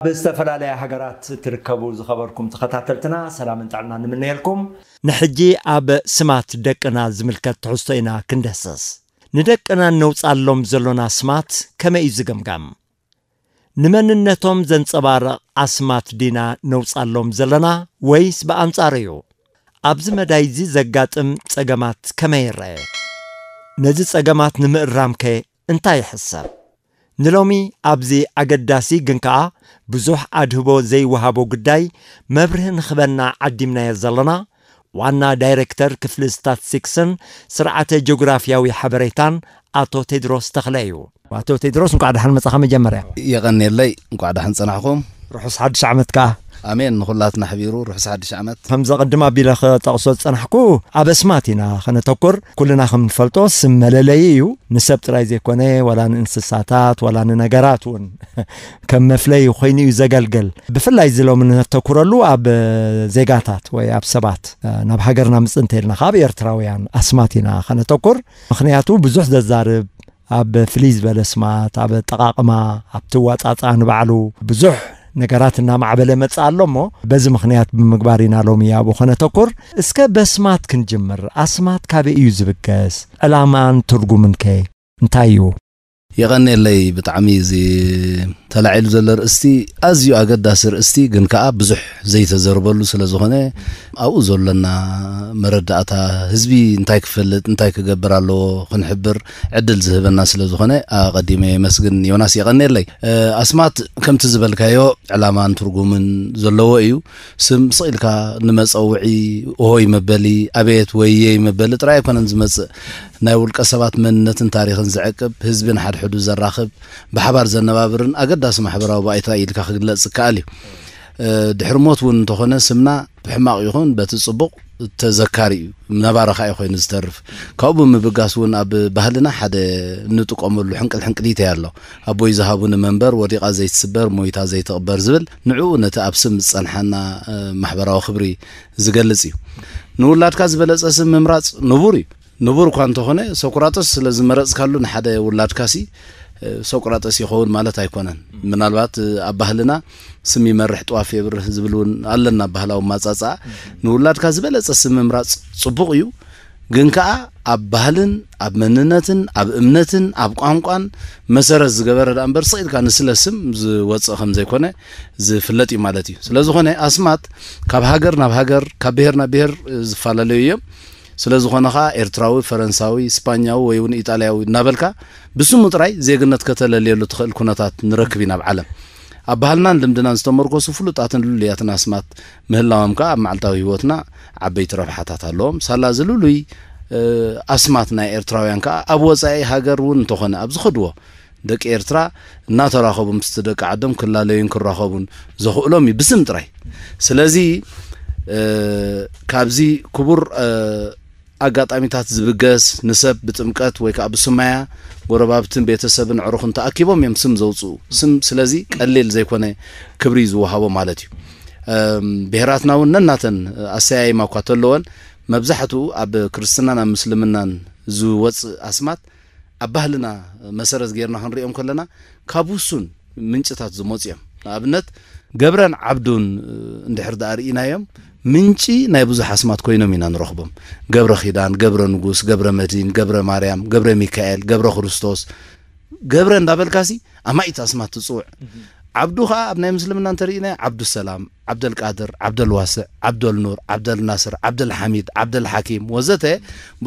ኣብ ዝተፈላለያ ሃገራት ትርከቡ ዝኸበርኩም ተኸታተልትና ሰላምን ጥዕና ንምነየልኩም። ንሕጂ ኣብ ስማት ደቅና ዝምልከት ትሕዝቶ ኢና ክንደስስ። ንደቅና ነውጻሎም ዘሎና ስማት ከመይ እዩ ዝገምጋም? ንመንነቶም ዘንጸባርቕ ኣስማት ዲና ነውጻሎም ዘለና ወይስ ብኣንጻሩ እዩ? ኣብዚ መዳይ እዚ ዘጋጥም ጸገማት ከመይ ይረአ? ነዚ ጸገማት ንምእራምከ እንታይ ይሕሰብ? ንሎሚ ኣብዚ ኣገዳሲ ግን ከኣ ብዙሕ ኣድህቦ ዘይወሃቦ ጉዳይ መብርሂ ንኽበና ዓዲምናዮ ዘለና ዋና ዳይሬክተር ክፍሊ ስታትስቲክስን ስርዓተ ጂኦግራፍያዊ ሓበሬታን ኣቶ ቴድሮስ ተኽለ እዩ። ኣቶ ቴድሮስ፣ እንኳዕ ደሓን መጻኻ። መጀመርያ የቐንየለይ፣ እንኳዕ ደሓን ጸናሕኩም። ርሑስ ሓድሽ ዓመት ከኣ። ኣሜን፣ ንኹላትና ሕቢሩ ርሑስ ሓድሽ ዓመት። ከምዚ ቅድም ኣቢለ ክጠቕሶ ዝጸናሕኩ፣ ኣብ ኣስማት ኢና ከነተኩር። ኩልና ከም ንፈልጦ ስም መለለዪ እዩ። ንሰብ ጥራይ ዘይኮነ፣ ዋላ ንእንስሳታት፣ ዋላ ንነገራት እውን ከም መፍለይ ኮይኑ እዩ ዘገልግል። ብፍላይ እዚ ሎሚ ነተኩረሉ ኣብ ዜጋታት ወይ ኣብ ሰባት፣ ናብ ሃገርና ምጽእ እንተኢልና ካብ ኤርትራውያን ኣስማት ኢና ከነተኩር። ምኽንያቱ ብዙሕ ዘዛርብ፣ ኣብ ፍልይ ዝበለ ስማት፣ ኣብ ኣጠቓቕማ፣ ኣብቲ ዋጻጻ ንባዕሉ ብዙሕ ነገራት እናማዕበለ መጽእ ኣሎ እሞ፣ በዚ ምኽንያት ብምግባር ኢና ሎሚ ኣብኡ ከነተኩር። እስከ በስማት ክንጅምር። ኣስማት ካበይ እዩ ዝብገስ? ዕላማን ትርጉምን ከ እንታይ እዩ? የቐንየለይ፣ ብጣዕሚ እዚ ተላዒሉ ዘሎ ርእስቲ ኣዝዩ ኣገዳሲ ርእስቲ፣ ግን ከኣ ብዙሕ ዘይተዘርበሉ ስለ ዝኾነ፣ ኣብኡ ዘሎና መረዳእታ፣ ህዝቢ እንታይ ክፈልጥ፣ እንታይ ክገብር ኣለዎ፣ ክንሕብር ዕድል ዝህበና ስለ ዝኾነ፣ ኣቐዲመ የመስግን። ዮናስ፣ የቐንየለይ። እ፣ ኣስማት ከምቲ ዝበልካዮ ዕላማን ትርጉምን ዘለዎ እዩ። ስም ስቕ ኢልካ ንመጸውዒ፣ ኦሆይ መበሊ፣ ኣቤት ወየይ መበሊ ጥራይ ኣይኮነን ዝመጽእ። ናይ ውልቀ ሰባት መንነትን ታሪኽን ዝዕቅብ፣ ህዝቢ ንሓድሕዱ ዘራኽብ፣ ብሓባር ዘነባብርን ኣገዳሲ ማሕበራዊ ባይታ ኢልካ ክግለጽ ዝከኣል እዩ። እ፣ ድሕሪ ሞት እውን እንተኾነ ስምና ብሕማቕ ይኹን በቲ ጽቡቕ ተዘካሪ እዩ፣ ነባሪ ከኣ እዩ ኮይኑ ዝተርፍ። ካብኡ ብምብጋስ እውን ኣብ ባህልና ሓደ እንጥቀመሉ ሕንቅል ሕንቅሊተይ ኣሎ። ኣቦይ ዝሃቡኒ መንበር ወዲቓ ዘይትስበር ሞይታ ዘይትቕበር ዝብል፣ ንዕኡ ነቲ ኣብ ስም ዝጸንሓና፣ እ፣ ማሕበራዊ ክብሪ ዝገልጽ እዩ። ንውላድካ ዝበለጸ ስም ምምራጽ ንቡር እዩ። ንቡር እኳ እንተኾነ፣ ሶቅራጠስ ስለ ዝመረጽካሉ ንሓደ ውላድካሲ፣ እ፣ ሶቅራጠስ ይኸውን ማለት ኣይኮነን። ምናልባት፣ እ፣ ኣብ ባህልና ስም ይመርሕ ጥዋፍ የብርህ ዝብል እውን ኣለና፣ ባህላዊ ማጻጻ። ንውላድካ ዝበለጸ ስም ምምራጽ ጽቡቕ እዩ፣ ግን ከኣ ኣብ ባህልን ኣብ መንነትን ኣብ እምነትን ኣብ ቋንቋን መሰረት ዝገበረ ደኣ እምበር፣ ስቕ ኢልካ ንስለ ስም ዝወጽእ ከም ዘይኮነ ዝፍለጥ እዩ ማለት እዩ። ስለ ዝኾነ፣ ኣስማት ካብ ሃገር ናብ ሃገር፣ ካብ ብሄር ናብ ብሄር፣ እ፣ ዝፈላለዩ እዮም። ስለ ዝኾነ ኸኣ ኤርትራዊ፣ ፈረንሳዊ፣ ስፓኛዊ ወይ እውን ኢጣልያዊ እናበልካ ብስሙ ጥራይ ዜግነት ከተለልየሉ ትኽእል ኩነታት ንረክብ ኢና ኣብ ዓለም። ኣብ ባህልናን ልምድናን ዝተመርኮሱ ፍሉጣትን ልሉያትን ኣስማት ምህላዎም ከኣ ኣብ መዓልታዊ ህይወትና ዓበይቲ ረብሓታት ኣለዎም። ሳላ እዚ ልሉይ፣ እ፣ ኣስማት ናይ ኤርትራውያን ከኣ ኣብ ወጻኢ ሃገር እውን እንተኾነ ኣብ ዝኸድዎ ደቂ ኤርትራ እናተራኸቡ ምስቲ ደቂ ዓዶም ክላለዩን ክራኸቡን ዘኽእሎም እዩ ብስም ጥራይ። ስለዚ፣ እ፣ ካብዚ ክቡር፣ እ፣ ኣጋጣሚታት ዝብገስ ንሰብ ብጥምቀት ወይ ከኣ ብስማያ ጎረባብትን ቤተሰብን ኣዕሩኽን ተኣኪቦም እዮም ስም ዘውጽኡ። ስም ስለዚ ቀሊል ዘይኮነ ክብሪ ዝወሃቦ ማለት እዩ። እም፣ ብሄራትና እውን ነናተን ኣሰያይማ እኳ ተለወን፣ መብዛሕትኡ ኣብ ክርስትናን ኣብ ምስልምናን ዝወጽእ ኣስማት ኣብ ባህልና መሰረት ጌርና ክንሪኦም ከለና ካብ ውሱን ምንጭታት ዝመጹ እዮም። ንኣብነት ገብረን ዓብዱን እንድሕር ደኣ ርኢናዮም ምንጪ ናይ ብዙሕ ኣስማት ኮይኖም ኢና ንረኽቦም። ገብረ ኪዳን፣ ገብረ ንጉስ፣ ገብረ መድህን፣ ገብረ ማርያም፣ ገብረ ሚካኤል፣ ገብረ ክርስቶስ፣ ገብረ እንዳበልካሲ ኣማኢት ኣስማት ትጽውዕ። ዓብዱ ኸኣ ኣብ ናይ ምስልምና እንተርኢናዮ ዓብዱሰላም፣ ዓብደልቃድር፣ ዓብደልዋስዕ፣ ዓብደልኑር፣ ዓብደልናስር፣ ዓብደልሓሚድ፣ ዓብደልሓኪም ወዘተ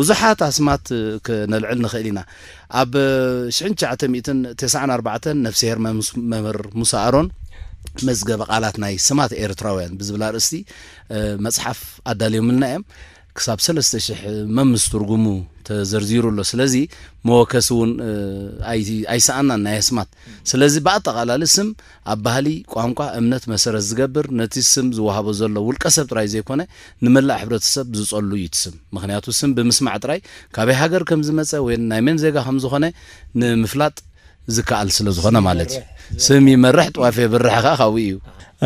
ብዙሓት ኣስማት ክነልዕል ንኽእል ኢና። ኣብ ሽሕን ትሽዓተ ሚእትን ተስዓን ኣርባዕተን ነፍስሄር መምስ-፣ መምህር ሙሳ ኣሮን መዝገበ ቃላት ናይ ስማት ኤርትራውያን ብዝብል ኣርእስቲ፣ እ፣ መጽሓፍ ኣዳልዮምልና እዮም። ክሳብ ሰለስተ ሽሕ መምስ ትርጉሙ ተዘርዚሩ ኣሎ። ስለዚ መወከሲ እውን፣ እ፣ ኣይ-፣ ኣይሰኣናን ናይ ኣስማት። ስለዚ ብኣጠቓላሊ ስም ኣብ ባህሊ፣ ቋንቋ፣ እምነት መሰረት ዝገብር፣ ነቲ ስም ዝወሃቦ ዘሎ ውልቀ ሰብ ጥራይ ዘይኮነ ንመላእ ሕብረተሰብ ዝጸሉ እዩ እቲ ስም። ምኽንያቱ ስም ብምስማዕ ጥራይ ካበይ ሃገር ከም ዝመጸ ወይ ናይ መን ዜጋ ከም ዝኾነ ንምፍላጥ ዝከኣል ስለ ዝኾነ ማለት እዩ። ስም ይመርሕ፣ ጥዋፍ የብርሕ ኸኣ ካብኡ እዩ።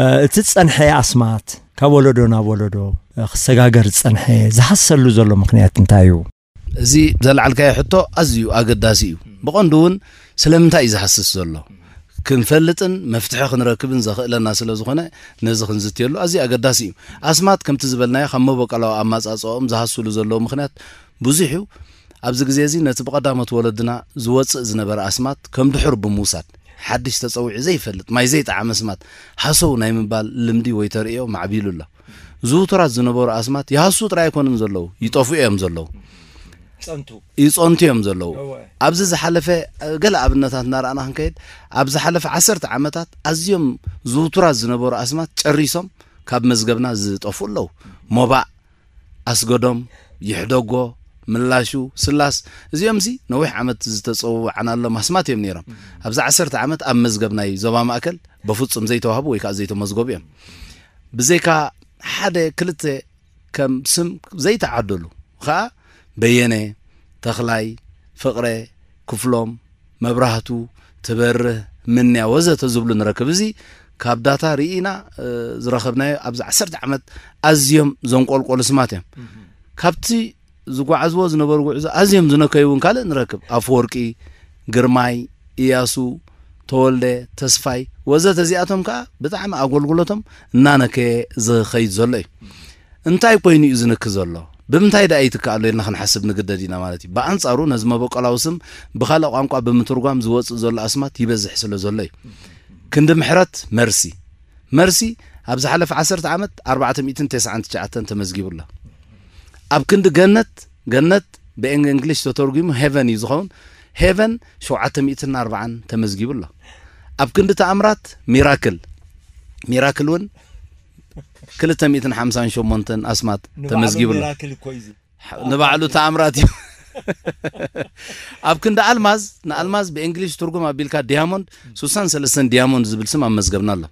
እ፣ እቲ ዝጸንሐ ኣስማት ካብ ወለዶ ናብ ወለዶ፣ እ፣ ክሰጋገር ዝጸንሐ ዝሃሰሉ ዘሎ ምኽንያት እንታይ እዩ? እዚ ዘልዓልካዮ ሕቶ ኣዝዩ ኣገዳሲ እዩ። ብቐንዱ እውን ስለምንታይ እዩ ዝሃስስ ዘሎ? ክንፈልጥን መፍትሒ ክንረክብን ዘኽእለና ስለ ዝኾነ፣ ነዚ ክንዝትየሉ ኣዝዩ ኣገዳሲ እዩ። ኣስማት ከምቲ ዝበልናዮ ካብ መበቆላዊ ኣማጻጽኦም ዝሃስሉ ዘለዉ ምኽንያት ብዙሕ እዩ። ኣብዚ ግዜ እዚ ነቲ ብቐዳሞት ወለድና ዝወጽእ ዝነበረ ኣስማት ከም ድሑር ብምውሳድ፣ ሓድሽ ተጸዊዑ ዘይፈልጥ፣ ማይ ዘይጠዓመ ኣስማት ሃሰው ናይ ምባል ልምዲ ወይ ተርእዮ ማዕቢሉ ኣሎ። ዝውቱራት ዝነበሩ ኣስማት ይሃሱ ጥራይ ኣይኮኑን ዘለዉ፣ ይጠፍኡ እዮም ዘለዉ። ጸንቱ ይጸንቱ እዮም ዘለዉ። እወ። ኣብዚ ዝሓለፈ ገለ ኣብነታት እናረኣና ክንከይድ፣ ኣብ ዝሓለፈ ዓሰርተ ዓመታት ኣዝዮም ዝውቱራት ዝነበሩ ኣስማት ጨሪሶም ካብ መዝገብና ዝጠፍኡ ኣለዉ። ሞባእ፣ ኣስገዶም፣ ይሕደጎ፣ ምላሹ፣ ስላስ፣ እዚኦምሲ ነዊሕ ዓመት ዝተጸዋዓናሎም ኣስማት እዮም ነይሮም። ኣብዚ ዓሰርተ ዓመት ኣብ መዝገብ ናይ ዞባ ማእከል በፍጹም ዘይተዋህቡ ወይ ከዓ ዘይተመዝገቡ እዮም። ብዘይካ ሓደ ክልተ ከም ስም ዘይተዓደሉ ከዓ በየነ፣ ተኽላይ፣ ፍቕረ፣ ክፍሎም፣ መብራህቱ፣ ትበርህ፣ ምንያ ወዘተ ዝብሉ ንረክብ። እዚ ካብ ዳታ ርኢና ዝረኸብናዮ ኣብዚ ዓሰርተ ዓመት ኣዝዮም ዘንቆልቆሉ ስማት እዮም። ካብቲ ዝጓዓዝዎ ዝነበሩ ጉዕዞ ኣዝዮም ዝነከዩ እውን ካልእ ንረክብ። ኣፍወርቂ፣ ግርማይ፣ እያሱ፣ ተወልደ፣ ተስፋይ ወዘተ እዚኣቶም ከዓ ብጣዕሚ ኣገልግሎቶም እናነከየ ዝኸይድ ዘሎ እዩ። እንታይ ኮይኑ እዩ ዝንኪ ዘሎ? ብምንታይ ደኣ ይትካእ ኣሎ ኢልና ክንሓስብ ንግደድ ኢና ማለት እዩ። ብኣንጻሩ ነዚ መበቆላዊ ስም ብኻልእ ቋንቋ ብምትርጓም ዝወጽእ ዘሎ ኣስማት ይበዝሕ ስለ ዘሎ እዩ። ክንዲ ምሕረት መርሲ መርሲ ኣብ ዝሓለፈ ዓሰርተ ዓመት ኣርባዕተ ሚእትን ተስዓን ትሽዓተን ተመዝጊቡ ኣሎ። ኣብ ክንዲ ገነት ገነት ብእንግሊሽ ተተርጉሙ ሄቨን እዩ ዝኸውን። ሄቨን ሸውዓተ ሚእትን ኣርባዓን ተመዝጊቡ ኣሎ። ኣብ ክንዲ ተኣምራት ሚራክል ሚራክል እውን ክልተ ሚእትን ሓምሳን ሸሞንተን ኣስማት ተመዝጊቡ ኣሎ። ሚራክል እኮ እዩ። ንባዕሉ ተኣምራት እዩ። ኣብ ክንዲ ኣልማዝ ንኣልማዝ ብእንግሊሽ ትርጉም ኣቢልካ ዲያሞንድ ስሳን ሰለስተን ዲያሞንድ ዝብል ስም ኣብ መዝገብና ኣሎ።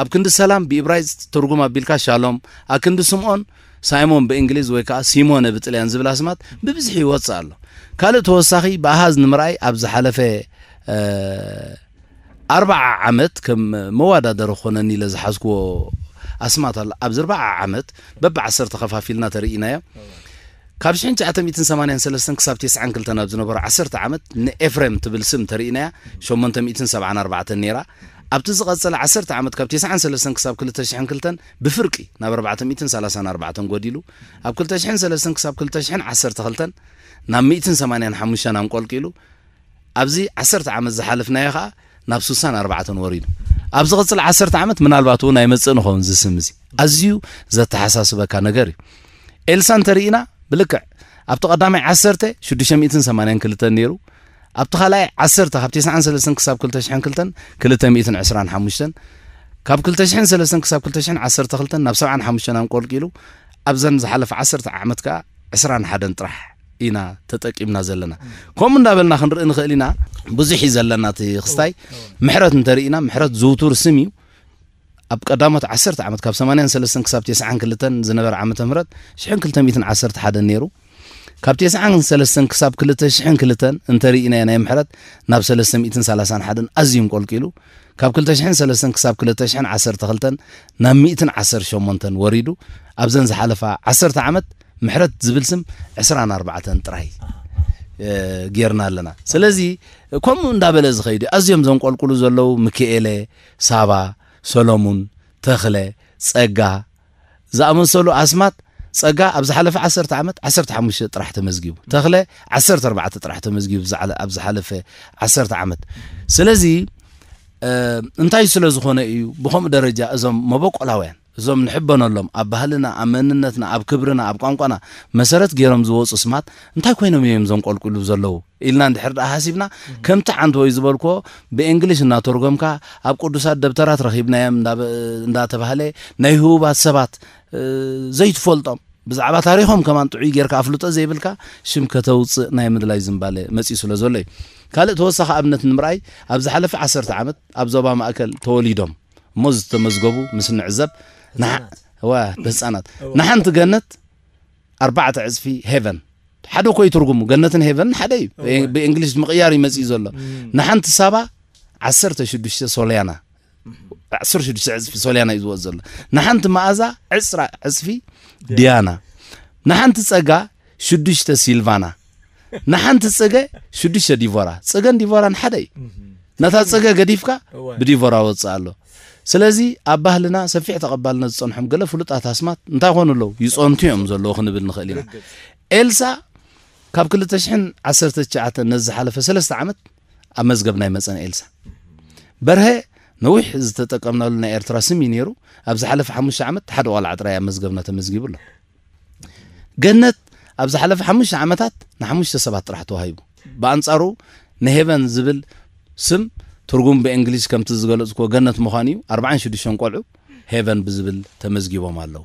ኣብ ክንዲ ሰላም ብኢብራይስጥ ትርጉም ኣቢልካ ሻሎም፣ ኣብ ክንዲ ስምኦን ሳይሞን ብእንግሊዝ ወይ ከዓ ሲሞነ ብጥልያን ዝብል ኣስማት ብብዝሒ ይወፅእ ኣሎ። ካልእ ተወሳኺ ብኣሃዝ ንምርኣይ ኣብ ዝሓለፈ ኣርባዓ ዓመት ከም መወዳደሪ ክኾነኒ ኢለ ዝሓዝክዎ ኣስማት ኣሎ። ኣብዚ ኣርባዓ ዓመት በቢ ዓሰርተ ከፋፊልና ተርኢናዮ። ካብ ሽሕን ትሽዓተ ሚእትን ሰማንያን ሰለስተን ክሳብ ተስዓን ክልተን ኣብ ዝነበሩ ዓሰርተ ዓመት ንኤፍሬም ትብል ስም ተርኢናያ ሸሞንተ ሚእትን ሰብዓን ኣርባዕተን ነይራ። ኣብቲ ዝቐጸለ ዓሰርተ ዓመት ካብ ተስዓን ሰለስተን ክሳብ ክልተ ሽሕን ክልተን ብፍርቂ ናብ ኣርባዕተ ሚእትን ሰላሳን ኣርባዕተን ጎዲሉ፣ ኣብ ክልተ ሽሕን ሰለስተን ክሳብ ክልተ ሽሕን ዓሰርተ ክልተን ናብ ሚእትን ሰማንያን ሓሙሽተን ኣንቆልቂሉ፣ ኣብዚ ዓሰርተ ዓመት ዝሓለፍናዮ ኸኣ ናብ ስሳን ኣርባዕተን ወሪዱ። ኣብ ዝቕጽል ዓሰርተ ዓመት ምናልባት እውን ኣይመጽእ ንኸውን እዚ ስም እዚ። ኣዝዩ ዘተሓሳስበካ ነገር እዩ። ኤልሳ እንተርኢና ብልክዕ ኣብቲ ቀዳማይ ዓሰርተ ሽዱሽተ ሚእትን ሰማንያን ክልተን ነይሩ። ኣብቲ ካልኣይ ዓሰርተ ካብ ተስዓን ሰለስተን ክሳብ ክልተ ሽሕን ክልተን ክልተ ሚእትን ዕስራን ሓሙሽተን፣ ካብ ክልተ ሽሕን ሰለስተን ክሳብ ክልተ ሽሕን ዓሰርተ ክልተን ናብ ሰብዓን ሓሙሽተን ኣንቆልቂሉ ኣብዘን ዝሓለፈ ዓሰርተ ዓመት ከኣ ዕስራን ሓደን ጥራሕ ኢና ተጠቂምና ዘለና። ከምኡ እንዳበልና ክንርኢ ንኽእል ኢና። ብዙሕ እዩ ዘለና እቲ ክስታይ። ምሕረት እንተርኢና ምሕረት ዝውቱር ስም እዩ። ኣብ ቀዳሞት ዓሰርተ ዓመት ካብ ሰማንያን ሰለስተን ክሳብ ተስዓን ክልተን ዝነበረ ዓመተ ምህረት ሽሕን ክልተ ሚእትን ዓሰርተ ሓደን ነይሩ። ካብ ተስዓን ሰለስተን ክሳብ ክልተ ሽሕን ክልተን እንተርኢናዮ ናይ ምሕረት ናብ ሰለስተ ሚእትን ሰላሳን ሓደን ኣዝዩ እንቆልቂሉ፣ ካብ ክልተ ሽሕን ሰለስተን ክሳብ ክልተ ሽሕን ዓሰርተ ክልተን ናብ ሚእትን ዓሰርተ ሸሞንተን ወሪዱ። ኣብዘን ዝሓለፋ ዓሰርተ ዓመት ምሕረት ዝብል ስም ዕስራን ኣርባዕተን ጥራይ እ፣ ጌርና ኣለና። ስለዚ ከምኡ እንዳበለ ዝኸይድ እዩ። ኣዝዮም ዘንቆልቁሉ ዘለዉ ሚኪኤለ፣ ሳባ፣ ሰሎሙን፣ ተኽለ፣ ጸጋ ዝኣመሰሉ ኣስማት። ጸጋ ኣብ ዝሓለፈ ዓሰርተ ዓመት ዓሰርተ ሓሙሽተ ጥራሕ ተመዝጊቡ፣ ተኽለ ዓሰርተ ኣርባዕተ ጥራሕ ተመዝጊቡ ዝዓለ-፣ ኣብ ዝሓለፈ ዓሰርተ ዓመት። ስለዚ እ፣ እንታይ ስለ ዝኾነ እዩ ብኸምኡ ደረጃ እዞም መበቆላውያን፣ እዞም ንሕበነሎም፣ ኣብ ባህልና፣ ኣብ መንነትና፣ ኣብ ክብርና፣ ኣብ ቋንቋና መሰረት ገይሮም ዝወፁ ስማት እንታይ ኮይኖም እዮም ዘንቆልቁሉ ዘለዉ ኢልና እንድሕር ደኣ ሓሲብና፣ ከምቲ ዓንተወይ ዝበልክዎ ብእንግሊሽ እናተርጎምካ ኣብ ቅዱሳት ደብተራት ረኺብናዮም እንዳበ-፣ እንዳተባህለ ናይ ህቡባት ሰባት እ፣ ዘይትፈልጦም ብዛዕባ ታሪኾም ከማን ጥዑይ ጌርካ ኣፍልጦ ዘይብልካ ሽም ከተውፅእ ናይ ምድላይ ዝንባለ መፂኡ ስለ ዘሎ እዩ። ካልእ ተወሳኺ ኣብነት ንምርኣይ ኣብ ዝሓለፈ ዓሰርተ ዓመት ኣብ ዞባ ማእከል ተወሊዶም እሞ ዝተመዝገቡ ምስ ንዕዘብ ንሓ-፣ ዋ፣ ብህፃናት ንሓንቲ ገነት ኣርባዕተ ዕፅፊ ሄቨን ሓደ ኮይ ትርጉሙ ገነትን ሄቨንን ሓደ እዩ። ብእንግሊሽ ምቕያር እዩ መፂኡ ዘሎ። ንሓንቲ ሳባ ዓሰርተ ሽዱሽተ ሶልያና ዓሰርተ ሽዱሽተ ዕፅፊ ሶልያና እዩ ዝወፅ ዘሎ። ንሓንቲ መኣዛ ዕስራ ዕፅፊ ዲያና፣ ንሓንቲ ፀጋ ሽዱሽተ ሲልቫና፣ ንሓንቲ ፅገ ሽዱሽተ ዲቮራ። ፅገን ዲቮራን ሓደ እዩ። ነታ ጸገ ገዲፍካ ብዲቮራ ወጽእ ኣሎ። ስለዚ ኣብ ባህልና ሰፊሕ ተቐባልነት ዝጸንሖም ገለ ፍሉጣት ኣስማት እንታይ ኮኑ ኣለዉ? ይጸንቱ እዮም ዘለዉ ክንብል ንኽእል ኢና። ኤልሳ ካብ ክልተ ሽሕን ዓሰርተ ትሽዓተን ነዚ ዝሓለፈ ሰለስተ ዓመት ኣብ መዝገብና ኣይመጸን። ኤልሳ በርሀ ነዊሕ ዝተጠቀምናሉ ናይ ኤርትራ ስም እዩ ነይሩ። ኣብ ዝሓለፈ ሓሙሽተ ዓመት ሓደ ቆልዓ ጥራይ ኣብ መዝገብና ተመዝጊቡ ኣሎ። ገነት ኣብ ዝሓለፈ ሓሙሽተ ዓመታት ንሓሙሽተ ሰባት ጥራሕ ተዋሂቡ። ብኣንጻሩ ንሄቨን ዝብል ስም ትርጉም ብእንግሊዝ ከምቲ ዝገለጽኩዎ ገነት ምዃኑ እዩ። ኣርባዓን ሽዱሽተን ቆልዑ ሄቨን ብዝብል ተመዝጊቦም ኣለዉ።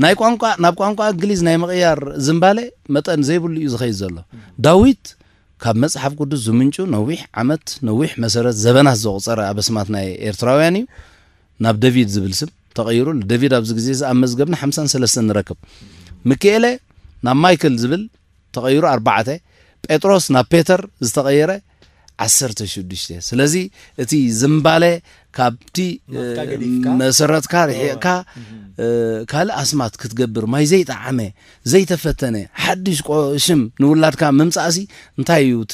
ናይ ቋንቋ ናብ ቋንቋ እንግሊዝ ናይ ምቕያር ዝንባለ መጠን ዘይብሉ እዩ ዝኸይድ ዘሎ። ዳዊት ካብ መጽሓፍ ቅዱስ ዝምንጩ ነዊሕ ዓመት ነዊሕ መሰረት ዘበናት ዘቑጸረ ኣበስማት ናይ ኤርትራውያን እዩ። ናብ ደቪድ ዝብል ስም ተቐይሩ። ደቪድ ኣብዚ ግዜ እዚ ኣብ መዝገብና ሓምሳን ሰለስተን ንረክብ። ሚኪኤለ ናብ ማይክል ዝብል ተቐይሩ ኣርባዕተ። ጴጥሮስ ናብ ፔተር ዝተቐየረ ዓሰርተ ሽዱሽተ። ስለዚ እቲ ዝንባለ ካብቲ መሰረትካ ርሒቕካ ካልእ ኣስማት ክትገብር ማይ ዘይጠዓመ ዘይተፈተነ ሓድሽ ሽም ንውላድካ ምምጻእሲ እንታይ እዩ እቲ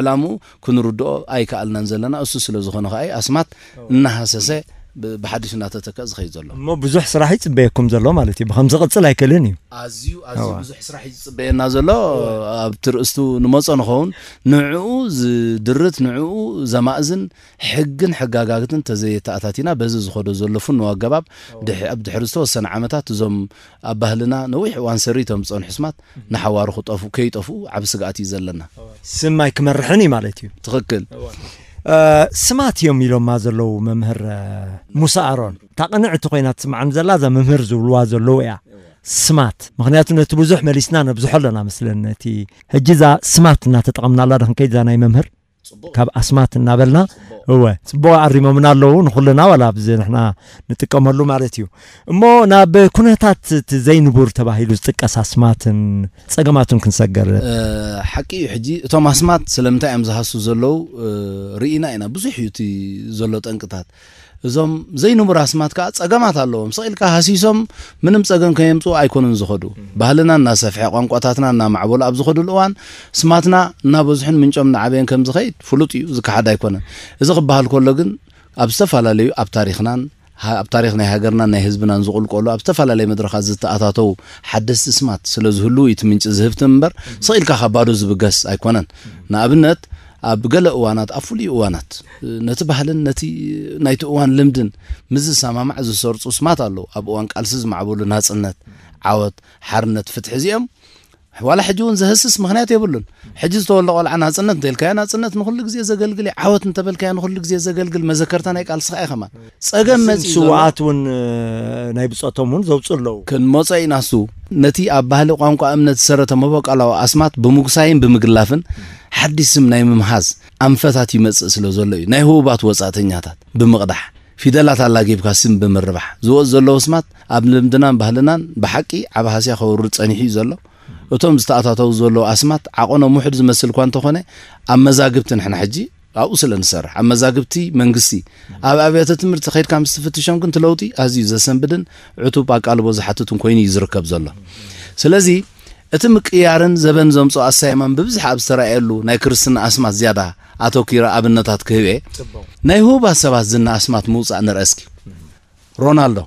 ዕላምኡ? ክንርድኦ ኣይከኣልናን ዘለና። እሱ ስለ ዝኾነ ከኣ ኣስማት እናሃሰሰ ብሓድሽ እናተተከእ ዝኸይድ ዘሎ። እሞ ብዙሕ ስራሕ ይጽበየኩም ዘሎ ማለት እዩ። ብኸም ዝቕጽል ኣይክእልን እዩ። ኣዝዩ ኣዝዩ ብዙሕ ስራሕ እዩ ዝጽበየና ዘሎ። ኣብቲ ርእስቱ ንመጾ ንኸውን ንዕኡ ዝድርት ንዕኡ ዘማእዝን ሕግን ሕጋጋትን ተዘየተኣታቲና በዚ ዝኸዶ ዘሎ ፍኑ ኣገባብ ድሕ- ኣብ ድሕሪ ዝተወሰነ ዓመታት እዞም ኣብ ባህልና ነዊሕ እዋን ሰሪቶም ዝጸንሑ ስማት ንሓዋሩ ክጠፉ ከይጠፍኡ ዓብ ስግኣት እዩ ዘለና። ስም ኣይክመርሕን እዩ ማለት እዩ። ትኽክል። ስማት እዮም ኢሎማ ዘለዉ መምህር ሙሳ ኣሮን። እታ ቅንዕቲ ኮይና ትስምዓኒ ዘላ እዛ መምህር ዝብልዋ ዘለዉ እያ። ስማት ምኽንያቱ ነቲ ብዙሕ መሊስና ነብዝሖ ኣለና መስለኒ። ነቲ ሕጂ እዛ ስማት እናተጠቐምናላ ዶ ክንከይድ እዛ ናይ መምህር ካብ ኣስማት እናበልና እወ ጽቡቕ ኣሪሞምና ኣለዉ ንኹልና ዋላ ኣብዚ ንሕና ንጥቀመሉ ማለት እዩ። እሞ ናብ ኩነታት እቲ ዘይንቡር ተባሂሉ ዝጥቀስ ኣስማትን ጸገማቱን ክንሰገር። ሓቂ እዩ። ሕጂ እቶም ኣስማት ስለምንታይ እዮም ዝሃሱ ዘለዉ ርኢና ኢና። ብዙሕ እዩ እቲ ዘሎ ጠንቅታት። እዞም ዘይንቡር ኣስማት ከኣ ጸገማት ኣለዎም። ስቕ ኢልካ ሃሲሶም ምንም ጸገም ከየምጽኡ ኣይኮኑን ዝኸዱ። ባህልና እናሰፍሐ ቋንቋታትና እናማዕበሉ ኣብ ዝኸዱሉ እዋን ስማትና እናበዝሑን ምንጮም እናዓበየን ከም ዝኸይድ ፍሉጥ እዩ፣ ዝከሓድ ኣይኮነን። እዚ ክበሃል ከሎ ግን ኣብ ዝተፈላለዩ ኣብ ታሪኽናን ኣብ ታሪኽ ናይ ሃገርናን ናይ ህዝብናን ዝቕልቀሉ ኣብ ዝተፈላለየ መድረኻት ዝተኣታተዉ ሓደስቲ ስማት ስለ ዝህልዉ እቲ ምንጪ ዝህብትም እምበር ስቕ ኢልካ ካብ ባዶ ዝብገስ ኣይኮነን። ንኣብነት ኣብ ገለ እዋናት ኣብ ፍሉይ እዋናት ነቲ ባህልን ነቲ ናይቲ እዋን ልምድን ምስ ዝሰማማዕ ዝሰርጹ ስማት ኣለዉ። ኣብ እዋን ቃልሲ ዝማዕበሉ ናጽነት፣ ዓወት፣ ሓርነት፣ ፍትሒ እዚኦም ዋላ ሕጂ እውን ዘህስስ ምኽንያት የብሉን። ሕጂ ዝተወልደ ቆልዓ ናጽነት እንተልካዮ ናጽነት ንኹሉ ግዜ ዘገልግል እዩ። ዓወት እንተበልካዮ ንኹሉ ግዜ ዘገልግል መዘከርታ ናይ ቃልስኻ እዩ ከማን። ጸገም መጺኡ ዘሎ ስውኣት እውን ናይ ብጾቶም እውን ዘውፅኡ ኣለዉ። ክንመጾ ኢና እሱ ነቲ ኣብ ባህሊ ቋንቋ እምነት ዝሰረተ መበቆላዊ ኣስማት ብምጉሳይን ብምግላፍን ሓድሽ ስም ናይ ምምሃዝ ኣንፈታት ይመጽእ ስለ ዘሎ እዩ። ናይ ህቡባት ወጻእተኛታት ብምቕዳሕ ፊደላት ኣላጊብካ ስም ብምርባሕ ዝወጽእ ዘለዉ ስማት ኣብ ልምድናን ባህልናን ብሓቂ ዓቢ ሃስያ ከውርድ ጸኒሑ እዩ ዘሎ። እቶም ዝተኣታተዉ ዘለዉ ኣስማት ዓቐኖም ውሑድ ዝመስል እኳ እንተኾነ ኣብ መዛግብቲ ንሕና ሕጂ ኣብኡ ስለ ንሰርሕ ኣብ መዛግብቲ መንግስቲ ኣብ ኣብያተ ትምህርቲ ከይድካ ምስ ትፍትሾም ግን እቲ ለውጢ ኣዝዩ ዘሰንብድን ዕቱብ ኣቃልቦ ዝሓትትን ኮይኑ እዩ ዝርከብ ዘሎ። ስለዚ እቲ ምቅያርን ዘበን ዘምፅኦ ኣሳይማን ብብዝሒ ኣብ ዝተረኣየሉ ናይ ክርስትና ኣስማት ዝያዳ ኣተኪረ ኣብነታት ክህብ እየ። ናይ ህቡባት ሰባት ዝና ኣስማት ምውፃእ ንርአ እስኪ። ሮናልዶ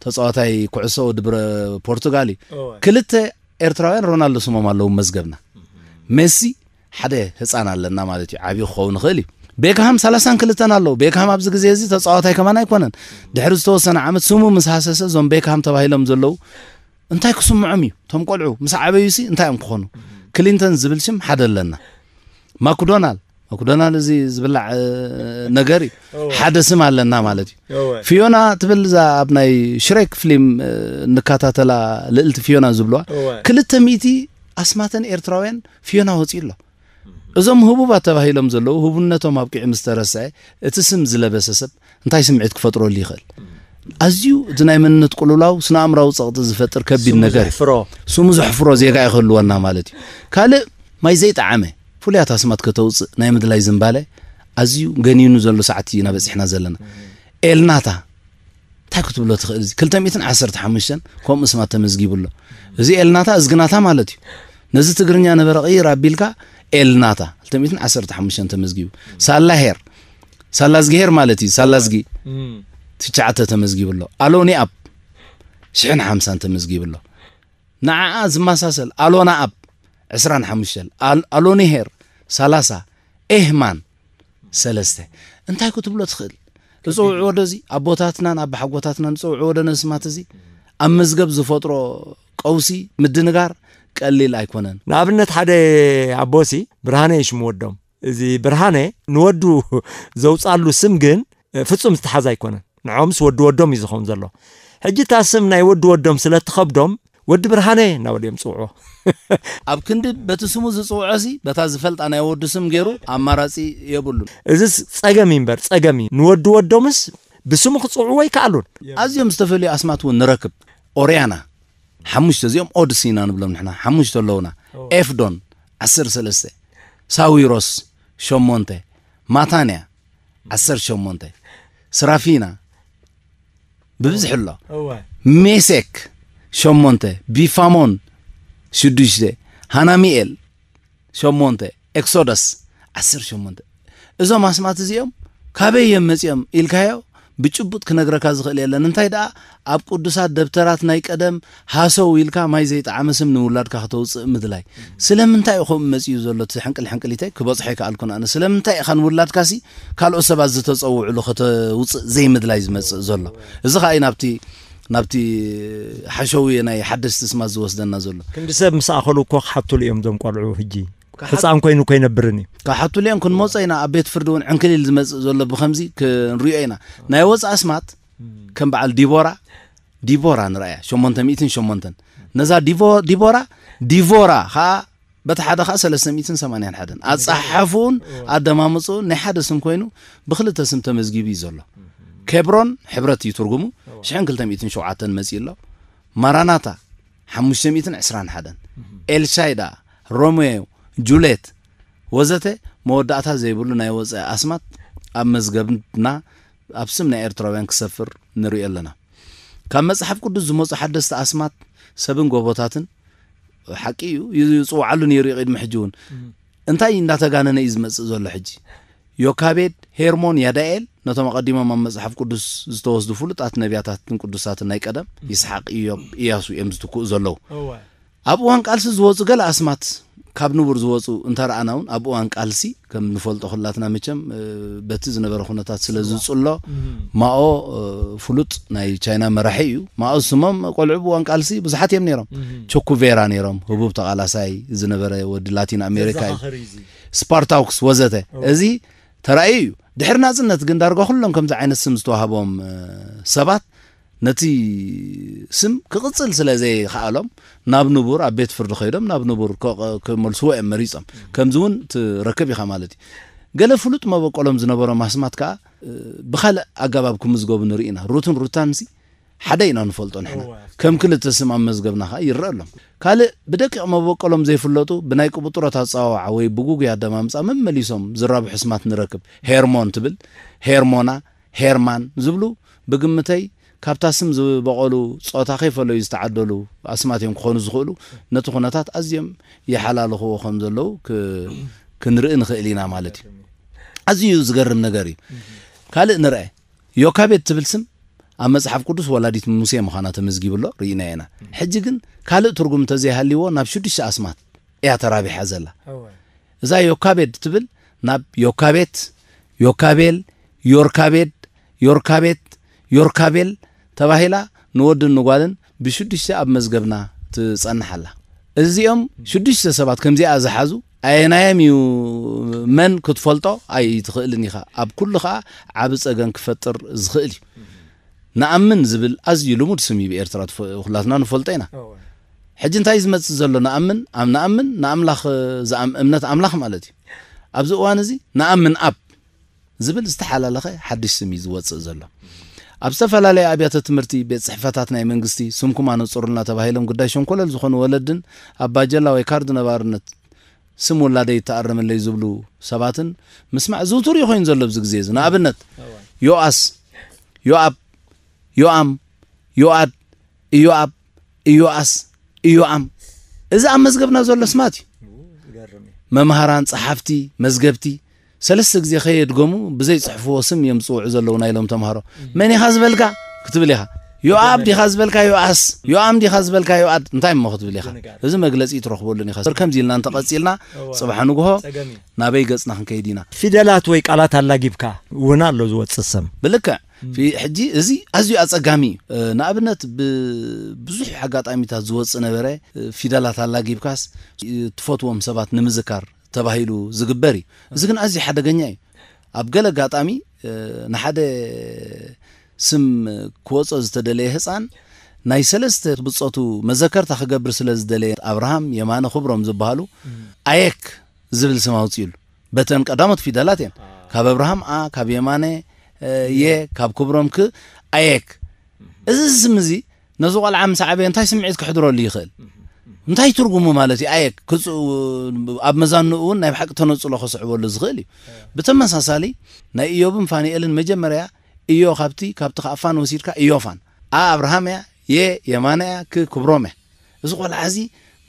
ተፃዋታይ ኩዕሶ ወዲ ብረ ፖርቱጋል እዩ። ክልተ ኤርትራውያን ሮናልዶ ስሞም ኣለዉ መዝገብና። ሜሲ ሓደ ህፃን ኣለና ማለት እዩ፣ ዓብዩ ክኸውን ይኽእል እዩ። ቤክሃም ሰላሳን ክልተን ኣለዉ። ቤክሃም ኣብዚ ግዜ እዚ ተፃዋታይ ከማን ኣይኮነን። ድሕሪ ዝተወሰነ ዓመት ስሙ ምስ ሃሰሰ እዞም ቤክሃም ተባሂሎም ዘለዉ እንታይ ክስምዖም እዩ? እቶም ቆልዑ ምስ ዓበዩሲ እንታይ እዮም ክኾኑ? ክሊንተን ዝብል ሽም ሓደ ኣለና። ማክዶናል ማክዶናል እዚ ዝብላዕ ነገር እዩ። ሓደ ስም ኣለና ማለት እዩ። ፊዮና ትብል እዛ ኣብ ናይ ሽሬክ ፍሊም እንከታተላ ልእልቲ ፊዮና ዝብልዋ ክልተ ሚእቲ ኣስማተን ኤርትራውያን ፊዮና ወፂኡ ኣሎ። እዞም ህቡባት ተባሂሎም ዘለዉ ህቡነቶም ኣብቂዑ ምስ ተረስዐ እቲ ስም ዝለበሰ ሰብ እንታይ ስምዒት ክፈጥረሉ ይኽእል? ኣዝዩ እቲ ናይ መንነት ቅልውላው ስነ ኣእምራዊ ጸቕጢ ዝፈጥር ከቢድ ነገር እዩ። ስሙ ዘሕፍሮ ዜጋ እዩ ክህልወና ማለት እዩ። ካልእ ማይ ዘይጠዓመ ፍሉያት ኣስማት ከተውፅእ ናይ ምድላይ ዝንባለ ኣዝዩ ገኒኑ ዘሎ ሰዓት ኢና በፂሕና ዘለና። ኤልናታ እንታይ ክትብሎ ትኽእል? እዚ ክልተ ሚእትን ዓሰርተ ሓሙሽተን ከምኡ ስማት ተመዝጊቡ ኣሎ። እዚ ኤልናታ እዝግናታ ማለት እዩ። ነዚ ትግርኛ ነበረ ቅይር ኣቢልካ ኤልናታ ክልተ ሚእትን ዓሰርተ ሓሙሽተን ተመዝጊቡ። ሳላ ሄር ሳላዝጊሄር ማለት እዩ። ሳላዝጊ ትሽዓተ ተመዝጊቡ ኣሎ። ኣሎኒ ኣብ ሽሕን ሓምሳን ተመዝጊቡ ኣሎ። ንዓኣ ዝመሳሰል ኣሎና ኣብ ዕስራን ሓሙሽተን፣ ኣል- ኣሎኒ ሄር ሰላሳ፣ ኤህማን ሰለስተ። እንታይ ክትብሎ ትኽእል? ዝፅውዕዎ ዶ እዚ ኣቦታትናን ኣባሓጎታትናን ዝፅውዕዎ ዶ ነስማት እዚ ኣብ መዝገብ ዝፈጥሮ ቀውሲ ምድንጋር ቀሊል ኣይኮነን። ንኣብነት ሓደ ኣቦሲ ብርሃነ ይሽሙ ወዶም። እዚ ብርሃነ ንወዱ ዘውፃሉ ስም ግን ፍፁም ዝተሓዝ ኣይኮነን። ንዖምስ ወዲ ወዶም እዩ ዝኸውን ዘሎ። ሕጂ እታ ስም ናይ ወዲ ወዶም ስለ እትኸብዶም ወዲ ብርሃነ እናበሉ እዮም ዝፅውዕዎ። ኣብ ክንዲ በቲ ስሙ ዝፅውዖ ሲ በታ ዝፈልጣ ናይ ወዱ ስም ገይሩ ኣማራፂ የብሉን። እዚስ ፀገም እዩ እምበር ፀገም እዩ። ንወዲ ወዶምስ ብስሙ ክፅውዕዎ ኣይከኣሉን። ኣዝዮም ዝተፈልዩ ኣስማት እውን ንረክብ። ኦርያና ሓሙሽተ፣ እዚኦም ኦድስ ኢና ንብሎም ንሕና። ሓሙሽተ ኣለውና። ኤፍዶን ዓሰርተ ሰለስተ፣ ሳዊሮስ ሸሞንተ፣ ማታንያ ዓሰርተ ሸሞንተ፣ ስራፊና ብብዝሒ ኣሎ። ሜሴክ ሸሞንተ፣ ቢፋሞን ሽዱሽተ፣ ሃናሚኤል ሸሞንተ፣ ኤክሶደስ ዓሰርተ ሸሞንተ። እዞም ኣስማት እዚኦም ካበይ እዮም መጺኦም ኢልካዮ ብጭቡጥ ክነግረካ ዝኽእል የለን። እንታይ ደኣ ኣብ ቅዱሳት ደብተራት ናይ ቀደም ሃሰው ኢልካ ማይ ዘይጠዓመ ስም ንውላድካ ከተውፅእ ምድላይ። ስለምንታይ እዩ ከምኡ መጺኡ ዘሎ? እቲ ሕንቅል ሕንቅሊተይ ክበጽሖ ይከኣልኩን ኣነ። ስለምንታይ ኢኻ ንውላድካሲ ካልኦት ሰባት ዝተጸውዕሉ ከተውፅእ ዘይምድላይ ዝመጽእ ዘሎ? እዚ ኸኣ እዩ ናብቲ ናብቲ ሓሸውየ ናይ ሓደስቲ ስማት ዝወስደና ዘሎ። ክንዲ ሰብ ምስ ኣኸሉ እኮ ክሓቱሉ እዮም እዞም ቆልዑ። ሕጂ ህፃን ኮይኑ ከይነብርን እዩ። ክሓቱሉ እዮም። ክንመጾ ኢና። ኣብ ቤት ፍርዲ እውን ዕንክሊል ዝመጽእ ዘሎ ብኸምዚ ክንሪኦ ኢና። ናይ ወፃእ ኣስማት ከም በዓል ዲቦራ፣ ዲቦራ ንረኣያ ሸሞንተ ሚእትን ሸሞንተን። ነዛ ዲቦ- ዲቦራ ዲቮራ ከዓ በቲ ሓደ ከዓ ሰለስተ ሚእትን ሰማንያን ሓደን። ኣፀሓሕፍኡን ኣደማምፅኡን ናይ ሓደ ስም ኮይኑ ብክልተ ስም ተመዝጊቡ እዩ ዘሎ። ኬብሮን ሕብረት እዩ ትርጉሙ። ሽሕን ክልተ ሚእትን ሸውዓተን መፂኡ ኣሎ። ማራናታ ሓሙሽተ ሚእትን ዕስራን ሓደን። ኤልሻይዳ፣ ሮሜዮ፣ ጁሌት ወዘተ መወዳእታ ዘይብሉ ናይ ወፃኢ ኣስማት ኣብ መዝገብና ኣብ ስም ናይ ኤርትራውያን ክሰፍር ንሪኦ ኣለና። ካብ መፅሓፍ ቅዱስ ዝመፁ ሓደስቲ ኣስማት ሰብን ጎቦታትን ሓቂ እዩ፣ ይፅውዓሉ ነይሩ እዩ ቅድሚ ሕጂ እውን። እንታይ እንዳተጋነነ እዩ ዝመፅእ ዘሎ ሕጂ? ዮካቤድ፣ ሄርሞን፣ ያዳኤል ነቶም ኣቐዲሞም ኣብ መፅሓፍ ቅዱስ ዝተወስዱ ፍሉጣት ነቢያታትን ቅዱሳትን ናይ ቀደም፣ ይስሓቅ፣ ኢዮብ፣ ኢያሱ እዮም ዝትክኡ ዘለዉ። ኣብ እዋን ቃልሲ ዝወፁ ገለ ኣስማት ካብ ንቡር ዝወፁ እንተረኣና እውን ኣብ እዋን ቃልሲ ከም ንፈልጦ ኩላትና መቸም በቲ ዝነበረ ኩነታት ስለ ዝፅሎ ማኦ ፍሉጥ ናይ ቻይና መራሒ እዩ። ማኦ ዝስሞም ቆልዑ ብእዋን ቃልሲ ብዙሓት እዮም ነይሮም። ቸኩቬራ ነይሮም፣ ህቡብ ተቓላሳይ ዝነበረ ወዲ ላቲን ኣሜሪካ እዩ። ስፓርታውክስ ወዘተ። እዚ ተራእዩ እዩ። ድሕሪ ናፅነት ግን ዳርጋ ኩሎም ከምዚ ዓይነት ስም ዝተዋህቦም ሰባት ነቲ ስም ክቕጽል ስለ ዘይከኣሎም ናብ ንቡር ኣብ ቤት ፍርዲ ከይዶም ናብ ንቡር ክመልስዎ እዮም መሪጾም። ከምዚ እውን ትረክብ ኢኻ ማለት እዩ። ገለ ፍሉጥ መበቆሎም ዝነበሮም ኣስማት ከኣ ብኻልእ ኣገባብ ክምዝገቡ ንርኢ ኢና። ሩትን ሩታንሲ ሓደ ኢና ንፈልጦ ንሕና። ከም ክልተ ስም ኣብ መዝገብና ከኣ ይረአ ኣሎ። ካልእ ብደቂቕ መበቆሎም ዘይፍለጡ ብናይ ቅብጥሮት ኣጸዋውዓ ወይ ብጉጉይ ኣደማምጻ መመሊሶም ዝራብሑ ስማት ንረክብ። ሄርሞን ትብል፣ ሄርሞና፣ ሄርማን ዝብሉ ብግምተይ ካብታ ስም ዝበቐሉ ጾታ ከይፈለዩ ዝተዓደሉ ኣስማት እዮም ክኾኑ ዝኽእሉ። ነቲ ኩነታት ኣዝዮም ይሓላልኽዎ ከም ዘለዉ ክንርኢ ንኽእል ኢና ማለት እዩ። ኣዝዩ ዝገርም ነገር እዩ። ካልእ ንርአ። ዮካቤድ ትብል ስም ኣብ መጽሓፍ ቅዱስ ወላዲት ሙሴ ምዃና ተመዝጊቡ ኣሎ፣ ርኢናዮ ኢና። ሕጂ ግን ካልእ ትርጉም እንተዘይሃልይዎ ናብ ሽዱሽተ ኣስማት እያ ተራቢሓ ዘላ። እዛ ዮካቤድ ትብል ናብ ዮካቤት፣ ዮካቤል፣ ዮርካቤድ፣ ዮርካቤት፣ ዮርካቤል ተባሂላ ንወድን ንጓልን ብሽዱሽተ ኣብ መዝገብና ትጸንሕ ኣላ። እዚኦም ሽዱሽተ ሰባት ከምዚኣ ዝሓዙ ኣየናዮም እዩ መን ክትፈልጦ ኣይትኽእልን ኢኻ። ኣብ ኩሉ ኸኣ ዓቢ ጸገም ክፈጥር ዝኽእል እዩ። ንኣምን ዝብል ኣዝዩ ልሙድ ስም እዩ ብኤርትራ፣ ትፈ- ኩላትና ንፈልጦ ኢና። ሕጂ እንታይ ዝመጽእ ዘሎ? ንኣምን፣ ኣብ ንኣምን ንኣምላኽ ዝኣም እምነት ኣምላኽ ማለት እዩ። ኣብዚ እዋን እዚ ንኣምን ኣብ ዝብል ዝተሓላለኸ ሓድሽ ስም እዩ ዝወጽእ ዘሎ። ኣብ ዝተፈላለዩ ኣብያተ ትምህርቲ፣ ቤት ጽሕፈታት ናይ መንግስቲ ስምኩም ኣነጽሩልና ተባሂሎም ግዳይ ሸንኮለል ዝኾኑ ወለድን ኣብ ባጀላ ወይ ካርድ ነባርነት ስም ውላደይ ይተኣረመለይ ዝብሉ ሰባትን ምስማዕ ዝውቱር እዩ ኮይኑ ዘሎ ኣብዚ ግዜ እዚ። ንኣብነት ዮኣስ፣ ዮኣብ፣ ዮኣም፣ ዮኣድ፣ ኢዮኣብ፣ ኢዮኣስ፣ ኢዮኣም። እዚ ኣብ መዝገብና ዘሎ ስማት እዩ። መምሃራን፣ ጸሓፍቲ፣ መዝገብቲ፣ ሰለስተ ግዜ ከየድገሙ ብዘይጽሕፍዎ ስም እዮም ዝጽውዑ ዘለዉ ናይሎም ተምሃሮ። መን ኢኻ ዝበልካ ክትብል ኢኻ። ዮኣብ ዲኻ ዝበልካ ዮኣስ፣ ዮኣም ዲኻ ዝበልካ ዮኣድ፣ እንታይ እሞ ክትብል ኢኻ። እዚ መግለጺ ትረኽበሉን ኢኻ። ከምዚ ኢልና እንተቐጺልና፣ እዋ። ጽባሕ ንግሆ ጸገም እዩ። ናበይ ገጽና ክንከይድ ኢና? ፊደላት ወይ ቃላት ኣላጊብካ እውን ኣሎ ዝወጽእ ስም። ብልክዕ። ፊ-፣ ሕጂ እዚ ኣዝዩ ኣጸጋሚ እዩ። እ፣ ንኣብነት ብ-፣ ብዙሕ ኣጋጣሚታት ዝወጽእ ነበረ፣ እ፣ ፊደላት ኣላጊብካስ፣ እ፣ ትፈትዎም ሰባት ንምዝካር ተባሂሉ ዝግበር እዩ። እዚ ግን ኣዝዩ ሓደገኛ እዩ። ኣብ ገለ ኣጋጣሚ፣ እ፣ ንሓደ ስም ክወጾ ዝተደለየ ህጻን ናይ ሰለስተ ብጾቱ መዘከርታ ክገብር ስለ ዝደለየ ኣብርሃም፣ የማነ፣ ክብሮም ዝበሃሉ ኣየክ ዝብል ስም ኣውጽኡሉ። በተን ቀዳሞት ፊደላት እየን። ካብ ኣብርሃም ኣ፣ ካብ የማነ፣ እ፣ የ፣ ካብ ክብሮም ክ፣ ኣየክ። እዚ ስም እዚ ነዚ ቆልዓ ምስ ዓበየ እንታይ ስምዒት ክሕድረሉ ይኽእል? እንታይ ትርጉሙ ማለት እዩ? ኣየክ ክጽ-፣ ኣብ መዛንኡ እውን ናይ ብሓቂ ተነጽሎ ከስዕበሉ ዝኽእል እዩ። ብተመሳሳሊ ናይ ኢዮብን ፋኒኤልን መጀመርያ ኢዮ ካብቲ፣ ካብቲ ከኣ ፋን ወሲድካ ኢዮፋን። ኣ ኣብርሃም እያ፣ የ የማነ እያ፣ ክ ክብሮም እያ። እዚ ቆልዓ እዚ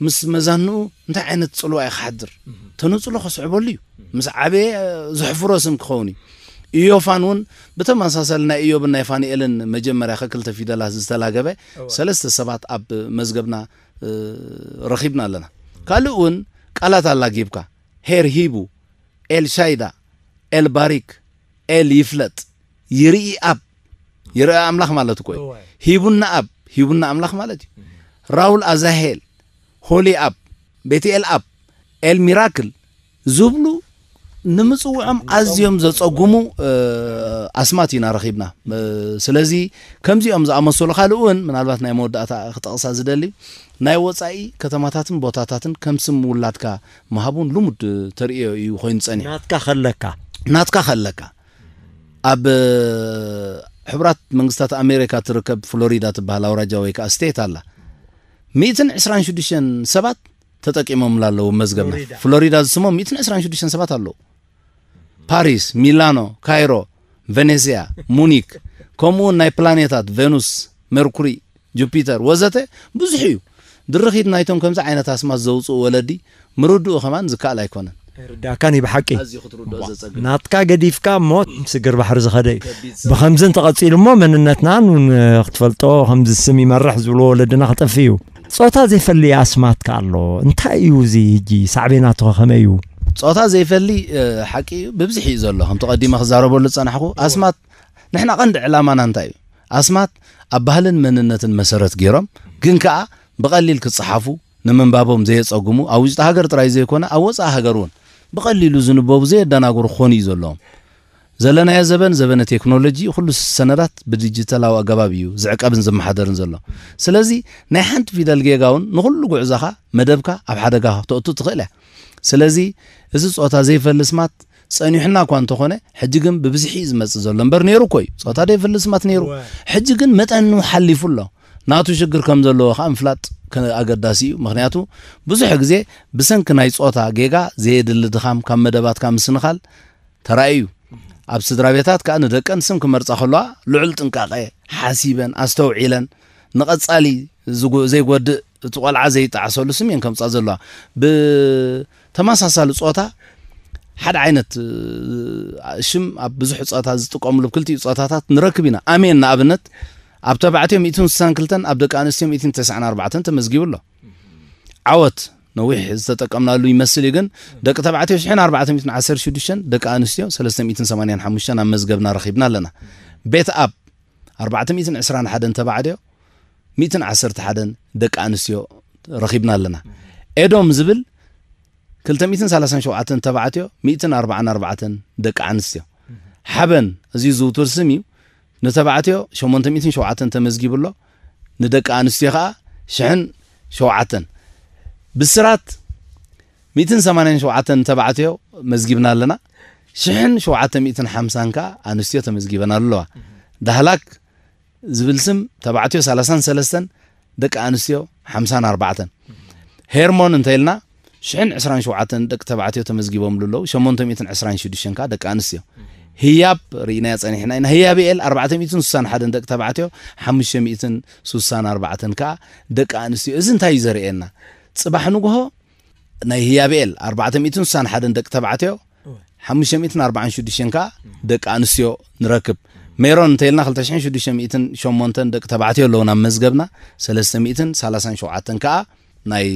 ምስ መዛንኡ እንታይ ዓይነት ጽልዋ እዩ ክሓድር? ተነጽሎ ከስዕበሉ እዩ። ምስ ዓበየ፣ እ፣ ዘሕፍሮ ስም ክኸውን እዩ። ኢዮፋን እውን ብተመሳሳሊ ናይ ኢዮብን ናይ ፋኒኤልን መጀመርያ ከክልተ ፊደላት ዝተላገበ እዋ። ሰለስተ ሰባት ኣብ መዝገብና፣ እ፣ ረኺብና ኣለና። ካልእ እውን ቃላት ኣላጊብካ፣ ሄር ሂቡ፣ ኤል ሻይዳ፣ ኤል ባሪክ፣ ኤል ይፍለጥ፣ ይርኢ ኣብ፣ ይርኢ ኣምላኽ ማለት እኮ እዩ። እዋ። ሂቡና ኣብ፣ ሂቡና ኣምላኽ ማለት እዩ። ራውል ኣዛሄል፣ ሆሊ ኣብ፣ ቤትኤል ኣብ፣ ኤል ሚራክል ዝብሉ ንምጽውዖም ኣዝዮም ዘጸጉሙ፣ እ፣ ኣስማት ኢና ረኺብና። እ፣ ስለዚ ከምዚኦም ዝኣመሰሉ ካልእ እውን ምናልባት ናይ መወዳእታ ክጠቕሳ ዝደሊ ናይ ወጻኢ ከተማታትን ቦታታትን ከም ስም ውላድካ ምሃብ እውን ልሙድ ተርእዮ እዩ ኮይኑ ጸኒሑ። ናትካ ከለካ። ናትካ ከለካ። ኣብ፣ እ፣ ሕቡራት መንግስታት ኣሜሪካ ትርከብ ፍሎሪዳ ትበሃል ኣውራጃ ወይ ከኣ ስቴት ኣላ። ሚእትን ዕስራን ሽዱሽተን ሰባት ተጠቂሞምላ ኣለዉ መዝገብና። ፍሎሪዳ። ፍሎሪዳ ዝስሞም ሚእትን ዕስራን ሽዱሽተን ሰባት ኣለዉ። ፓሪስ፣ ሚላኖ፣ ካይሮ፣ ቨኔስያ፣ ሙኒክ፣ ከምኡ እውን ናይ ፕላኔታት ቬኑስ፣ ሜርኩሪ፣ ጁፒተር ወዘተ ብዙሕ እዩ። ድርኺት ናይቶም ከምዚ ዓይነት ኣስማት ዘውፅኡ ወለዲ ምርድኡ ከማን ዝከኣል ኣይኮነን። ኣይርዳእካን እዩ ብሓቂ። ኣዝዩ ክትርድኦ ዘጸግም። ናትካ ገዲፍካ እሞ ስግር ባሕሪ ዝኸደ እዩ። ከቢድ ሰብ። ብኸምዚ እንተቐጺሉ እሞ መንነትና ን-፣ ክትፈልጦ ከምዚ ስም ይመርሕ ዝብሎ ወለድና ክጠፍእ እዩ። ጾታ ዘይፈሊ ኣስማት ከ ኣሎ። እንታይ እዩ እዚ ሕጂ ሳዕቤናቱ ከ ከመይ እዩ? ጾታ ዘይፈሊ፣ እ፣ ሓቂ እዩ፣ ብብዝሒ እዩ ዘሎ። ከምቲ ቀዲመ ክዛረበሉ ዝጸናሕኩ፣ ኣስማት ንሕና ቀንዲ ዕላማና እንታይ እዩ? ኣስማት ኣብ ባህልን መንነትን መሰረት ገይሮም፣ ግን ከኣ ብቐሊል ክጸሓፉ፣ ንምንባቦም ዘየጸግሙ፣ ኣብ ውሽጢ ሃገር ጥራይ ዘይኮነ፣ ኣብ ወጻኢ ሃገር እውን ብቐሊሉ ዝንበቡ ዘየደናግሩ ክኾኑ እዩ ዘለዎም። ዘለናዮ ዘበን፣ ዘበነ ቴክኖሎጂ፣ ኩሉ ሰነዳት ብዲጂታላዊ ኣገባብ እዩ ዝዕቀብን ዝመሓደርን ዘሎ። ስለዚ ናይ ሓንቲ ፊደል ጌጋ እውን ንኹሉ ጉዕዞኻ፣ መደብካ ኣብ ሓደጋ ከተእቱ ትኽእል እያ። ስለዚ እዚ ጾታ ዘይፈሊ ስማት ጸኒሑና እኳ እንተኾነ፣ ሕጂ ግን ብብዝሒ እዩ ዝመጽእ ዘሎ። እምበር ነይሩ እኮ እዩ። ጾታ ዘይፈሊ ስማት ነይሩ። እወ። ሕጂ ግን መጠኑ ሓሊፉ ኣሎ። ናቱ ሽግር ከም ዘለዎ ከኣ ምፍላጥ ከ-፣ ኣገዳሲ እዩ። ምኽንያቱ ብዙሕ ግዜ ብሰንኪ ናይ ጾታ ጌጋ ዘየድሊ ድኻም ካብ መደባትካ ምስንኻል ተራእዩ። ኣብ ስድራ ቤታት ከኣ ንደቀን ስም ክመርጻ ከለዋ ልዑል ጥንቃቐ ሓሲበን ኣስተውዒለን ንቐጻሊ ዝጎ-፣ ዘይጎድእ እቲ ቆልዓ ዘይጠዓሰሉ ስም እየን ከምጻ ዘለዋ። ብተመሳሳሊ ጾታ ሓደ ዓይነት፣ እ፣ ሽም ኣብ ብዙሕ ጾታ ዝጥቀምሉ ኣብ ክልቲኡ ጾታታት ንረክብ ኢና። ኣሜን ንኣብነት ኣብ ተባዕትዮ ሚእትን ስሳን ክልተን ኣብ ደቂ ኣንስትዮ ሚእትን ተስዓን ኣርባዕተን ተመዝጊቡ ኣሎ። ዓወት ነዊሕ ዝተጠቀምናሉ ይመስል እዩ፣ ግን ደቂ ተባዕትዮ ሽሕን ኣርባዕተ ሚእትን ዓሰርተ ሽዱሽተን፣ ደቂ ኣንስትዮ ሰለስተ ሚእትን ሰማንያን ሓሙሽተን ኣብ መዝገብና ረኺብና ኣለና። ቤት ኣብ ኣርባዕተ ሚእትን ዕስራን ሓደን ተባዕትዮ፣ ሚእትን ዓሰርተ ሓደን ደቂ ኣንስትዮ ረኺብና ኣለና። ኤዶም ዝብል ክልተ ሚእትን ሰላሳን ሸውዓተን ተባዕትዮ፣ ሚእትን ኣርባዓን ኣርባዕተን ደቂ ኣንስትዮ። ሓበን፣ እዚ ዝውቱር ስም እዩ። ንተባዕትዮ ሸሞንተ ሚእትን ሸውዓተን ተመዝጊቡ ኣሎ። ንደቂ ኣንስትዮ ኸኣ ሽሕን ሸውዓተን። ብስራት ሚእትን ሰማንያን ሸውዓተን ተባዕትዮ መዝጊብና ኣለና። ሽሕን ሸውዓተ ሚእትን ሓምሳን ከኣ ኣንስትዮ ተመዝጊበን ኣለዋ። ዳህላክ ዝብል ስም ተባዕትዮ ሰላሳን ሰለስተን፣ ደቂ ኣንስትዮ ሓምሳን ኣርባዕተን። ሄርሞን እንተ ኢልና ሽሕን ዕስራን ሸውዓተን ደቂ ተባዕትዮ ተመዝጊቦምሉ ኣለዉ። ሸሞንተ ሚእትን ዕስራን ሽዱሽተን ከኣ ደቂ ኣንስትዮ። ህያብ ርኢናዮ ጸኒሕና ኢና። ህያብኤል ኣርባዕተ ሚእትን ስሳን ሓደን ደቂ ተባዕትዮ፣ ሓሙሽተ ሚእትን ስሳን ኣርባዕተን ከኣ ደቂ ኣንስትዮ። እዚ እንታይ እዩ ዘርእየና? ጽባሕ ንግሆ ናይ ህያብኤል ኣርባዕተ ሚእትን ስሳን ሓደን ደቂ ተባዕትዮ፣ እወ። ሓሙሽተ ሚእትን ኣርባዓን ሽዱሽተን ከኣ ደቂ ኣንስትዮ ንረክብ። ሜሮን እንተኢልና ክልተ ሽሕን ሽዱሽተ ሚእትን ሸሞንተን ደቂ ተባዕትዮ ኣለዉ ናብ መዝገብና፣ ሰለስተ ሚእትን ሰላሳን ሸውዓተን ከኣ ናይ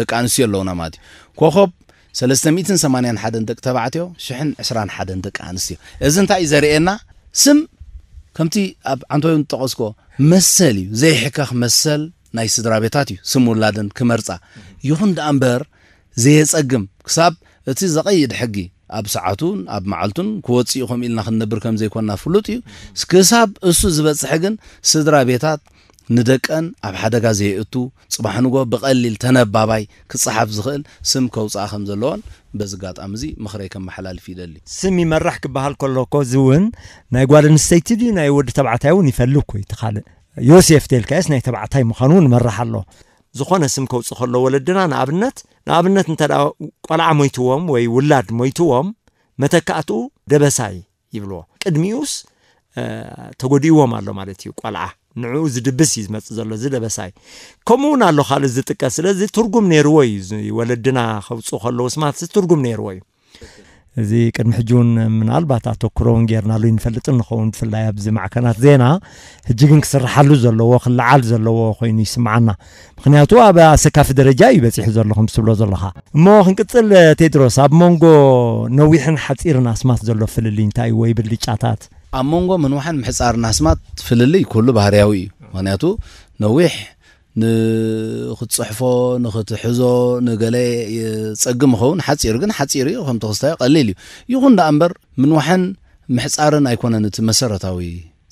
ደቂ ኣንስትዮ ኣለዉና ማለት እዩ። ኮኾብ ሰለስተ ሚእትን ሰማንያን ሓደን ደቂ ተባዕትዮ፣ ሽሕን ዕስራን ሓደን ደቂ ኣንስትዮ። እዚ እንታይ እዩ ዘርእየና? ስም ከምቲ ኣብ ዓንተወይ ዝጠቐስኮ መሰል እዩ፣ ዘይሕከኽ መሰል ናይ ስድራ ቤታት እዩ ስም ውላደን ክመርጻ። ይኹን ደኣ እምበር ዘየጸግም፣ ክሳብ እቲ ዘቐይድ ሕጊ ኣብ ሰዓቱን ኣብ መዓልቱን ክወጽእ እዩ፣ ከምኡ ኢልና ክንነብር ከም ዘይኮንና ፍሉጥ እዩ። ክሳብ እሱ ዝበጽሐ ግን ስድራ ቤታት ንደቀን ኣብ ሓደጋ ዘየእቱ፣ ጽባሕ ንጎ ብቐሊል ተነባባይ ክጸሓፍ ዝኽእል ስም ከውጽኣ ከም ዘለዎን በዚ ኣጋጣሚ እዚ ምኽረይ ከመሓላልፍ ይደሊ። ስም ይመራሕ ክበሃል ከሎ እኮ እዚ እውን ናይ ጓል ኣንስተይቲ ድዩ ናይ ወዲ ተባዕታይ እውን ይፈሊ እኮ እዩ። እቲ ካልእ ዮሴፍ ተልካየስ ናይ ተባዕታይ ምዃኑ እውን ይመራሕ ኣሎ። ዝኾነ ስም ከውጽእ ከሎ ወለድና ንኣብነት ንኣብነት እንተ ደኣ ቆልዓ ሞይትዎም ወይ ውላድ ሞይትዎም መተካእትኡ ደበሳይ ይብልዎ። ቅድሚኡስ እ፣ ተጎዲእዎም ኣሎ ማለት እዩ። ቆልዓ ንዕኡ ዝድብስ እዩ ዝመጽእ ዘሎ፣ እዚ ደበሳይ። ከምኡ እውን ኣሎ ካልእ ዝጥቀስ። ስለዚ ትርጉም ነይርዎ እዩ፣ እዚ ወለድና ከውጽኡ ከለዉ ስማት እዚ ትርጉም ነይርዎ እዩ። እዚ ቅድሚ ሕጂ እውን ምናልባት ኣተኩሮ እውን ጌርናሉ ይንፈልጥ ንኸውን፣ ብፍላይ ኣብዚ ማዕከናት ዜና። ሕጂ ግን ክስርሓሉ ዘለዎ ክለዓል ዘለዎ ኮይኑ ይስምዓና። ምኽንያቱ ኣብ ኣሰካፊ ደረጃ እዩ በጺሑ ዘሎ ከም ትብሎ ዘለኻ። እሞ ክንቅጽል፣ ቴድሮስ፣ ኣብ መንጎ ነዊሕን ሓጺርን ኣስማት ዘሎ ፍልልይ እንታይ እዩ ወይ ብልጫታት? ኣብ መንጎ ምንዋሕን ምሕጻርን ኣስማት ፍልልይ ኩሉ ባህርያዊ እዩ። ምኽንያቱ ነዊሕ ንኽትጽሕፎ፣ ንኽትሕዞ፣ ንገለ የጸግም ይኸውን። ሓጺር ግን ሓጺር እዩ፣ ከም ተኽስታዮ ቀሊል እዩ። ይኹን ደኣ እምበር ምንዋሕን ምሕጻርን ኣይኮነን እቲ መሰረታዊ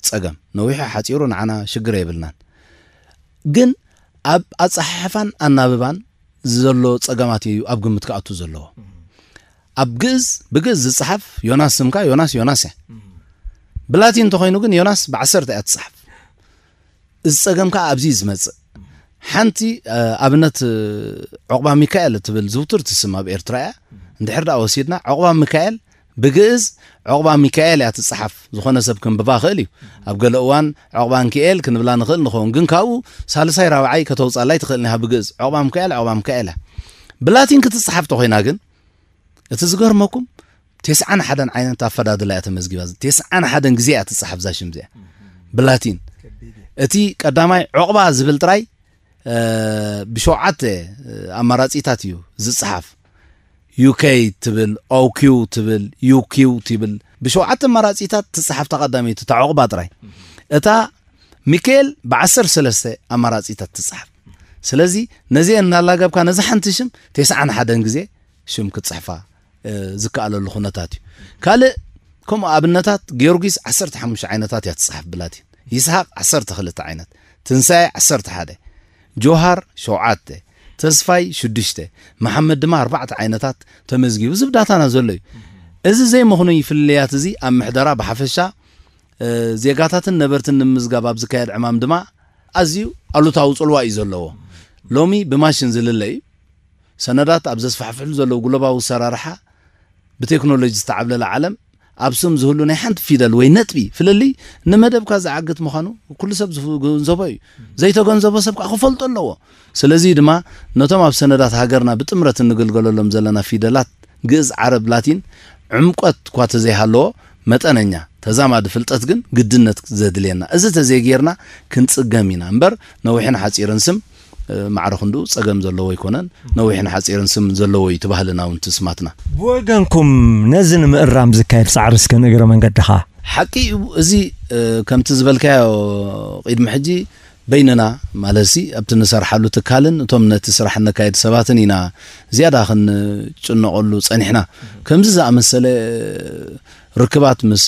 ጸገም። ነዊሑ ሓጺሩ ንዓና ሽግር የብልናን። ግን ኣብ ኣጸሓሕፋን ኣናብባን ዘሎ ጸገማት እዩ ኣብ ግምት ክኣቱ ዘለዎ። ኣብ ግእዝ፣ ብግእዝ ዝጸሓፍ ዮናስ ስምካ ዮናስ ዮናስ እያ። ብላቲን እንተኾይኑ ግን ዮናስ ብዓሰርተ እያ ትጸሓፍ። እዚ ጸገም ከኣ ኣብዚ እዩ ዝመጽእ። ሓንቲ፣ እ፣ ኣብነት፣ እ፣ ዑቕባ ሚካኤል እትብል ዝውትርቲ ስም ኣብ ኤርትራ እያ። እንድሕር ደኣ ወሲድና ዑቕባ ሚካኤል ብግእዝ ዑቕባ ሚካኤል እያ ትጸሓፍ። ዝኾነ ሰብ ክንብባ ክእል እዩ። ኣብ ገለ እዋን ዑቕባ እንኪኤል ክንብላ ንኽእል ንኸውን። ግን ካብኡ ሳልሳይ ራብዓይ ከተውጻላይ ትኽእል እኒሃ ብግእዝ። ዑቕባ ሚካኤል፣ ዑቕባ ሚካኤል እያ። ብላቲን ክትጸሓፍ ተኾይና ግን፣ እቲ ዝገርመኩም ተስዓን ሓደን ዓይነት ኣፈዳድላ እያ ተመዝጊባ። ተስዓን ሓደን ግዜ እያ ትጸሓፍ እዛ ሽም እዚኣ ብላቲን። እቲ ቀዳማይ ዑቕባ ዝብል ጥራይ፣ እ፣ ብሸውዓተ፣ እ፣ ኣማራጺታት እዩ ዝጸሓፍ። ዩ ኬ ትብል፣ ኦ ኪው ትብል፣ ዩ ኪው ትብል። ብሸውዓተ ኣማራጺታት ትጸሓፍ እታ ቀዳመይቲ፣ እታ ዑቕባ ጥራይ። እታ ሚካኤል ብዓሰርተ ሰለስተ ኣማራጺታት ትጸሓፍ። ስለዚ ነዚአን እናላገብካ ነዚ ሓንቲ ሽም ተስዓን ሓደን ግዜ ሽም ክትጽሕፋ፣ እ፣ ዝከኣለሉ ኩነታት እዩ። ካልእ ከምኡ ኣብነታት፣ ጊዮርጊስ ዓሰርተ ሓሙሽተ ዓይነታት እያ ትጽሓፍ ብላቲን፣ ይስሃቅ ዓሰርተ ክልተ ዓይነት፣ ትንሳኤ ዓሰርተ ሓደ፣ ጆሃር ሸውዓተ፣ ተስፋይ ሽዱሽተ፣ መሓመድ ድማ ኣርባዕተ ዓይነታት ተመዝጊቡ። እዚ ብዳታና ዘሎ እዩ። እዚ ዘይምኽኑይ ፍልልያት እዚ ኣብ ምሕደራ ብሓፈሻ፣ እ፣ ዜጋታትን ነበርትን ንምምዝጋብ ኣብ ዝካየድ ዕማም ድማ ኣዝዩ ኣሉታዊ ጽልዋ እዩ ዘለዎ። ሎሚ ብማሽን ዝልለ እዩ። ሰነዳት ኣብ ዘስፋሕፍሕሉ ዘለዉ ግሎባዊ ኣሰራርሓ ብቴክኖሎጂ ዝተዓብለለ ዓለም ኣብ ስም ዝህሉ ናይ ሓንቲ ፊደል ወይ ነጥቢ ፍልልይ ንመደብካ ዝዓግት ምዃኑ ኩሉ ሰብ ዝፍ-፣ ዝግንዘቦ እዩ። ዘይተገንዘቦ ሰብ ከኣ ክፈልጦ ኣለዎ። ስለዚ ድማ ነቶም ኣብ ሰነዳት ሃገርና ብጥምረት እንግልገለሎም ዘለና ፊደላት ግእዝ፣ ዓረብ፣ ላቲን ዕምቆት እኳ ተዘይሃለዎ መጠነኛ ተዛማዲ ፍልጠት ግን ግድነት ዘድልየና። እዚ ተዘይጌርና ክንጽገም ኢና እምበር ነዊሕን ሓጺርን ስም፣ እ፣ ማዕረ ክንድኡ ጸገም ዘለዎ ኣይኮነን። ነዊሕን ሓጺርን ስም ዘለዎ እዩ እቲ ባህልና እውን እቲ ስማትና። ብወገንኩም ነዚ ንምእራም ዝካየድ ጻዕሪ እስከ ንእግረ መንገድኻ? ሓቂ እዩ። እዚ፣ እ፣ ከምቲ ዝበልካዮ ቅድሚ ሕጂ በይንና ማለትሲ ኣብቲ ንሰርሓሉ ትካልን እቶም ነቲ ስራሕ እነካየድ ሰባትን ኢና ዝያዳ ክንጭነቐሉ ጸኒሕና። ከምዚ ዝኣመሰለ ርክባት ምስ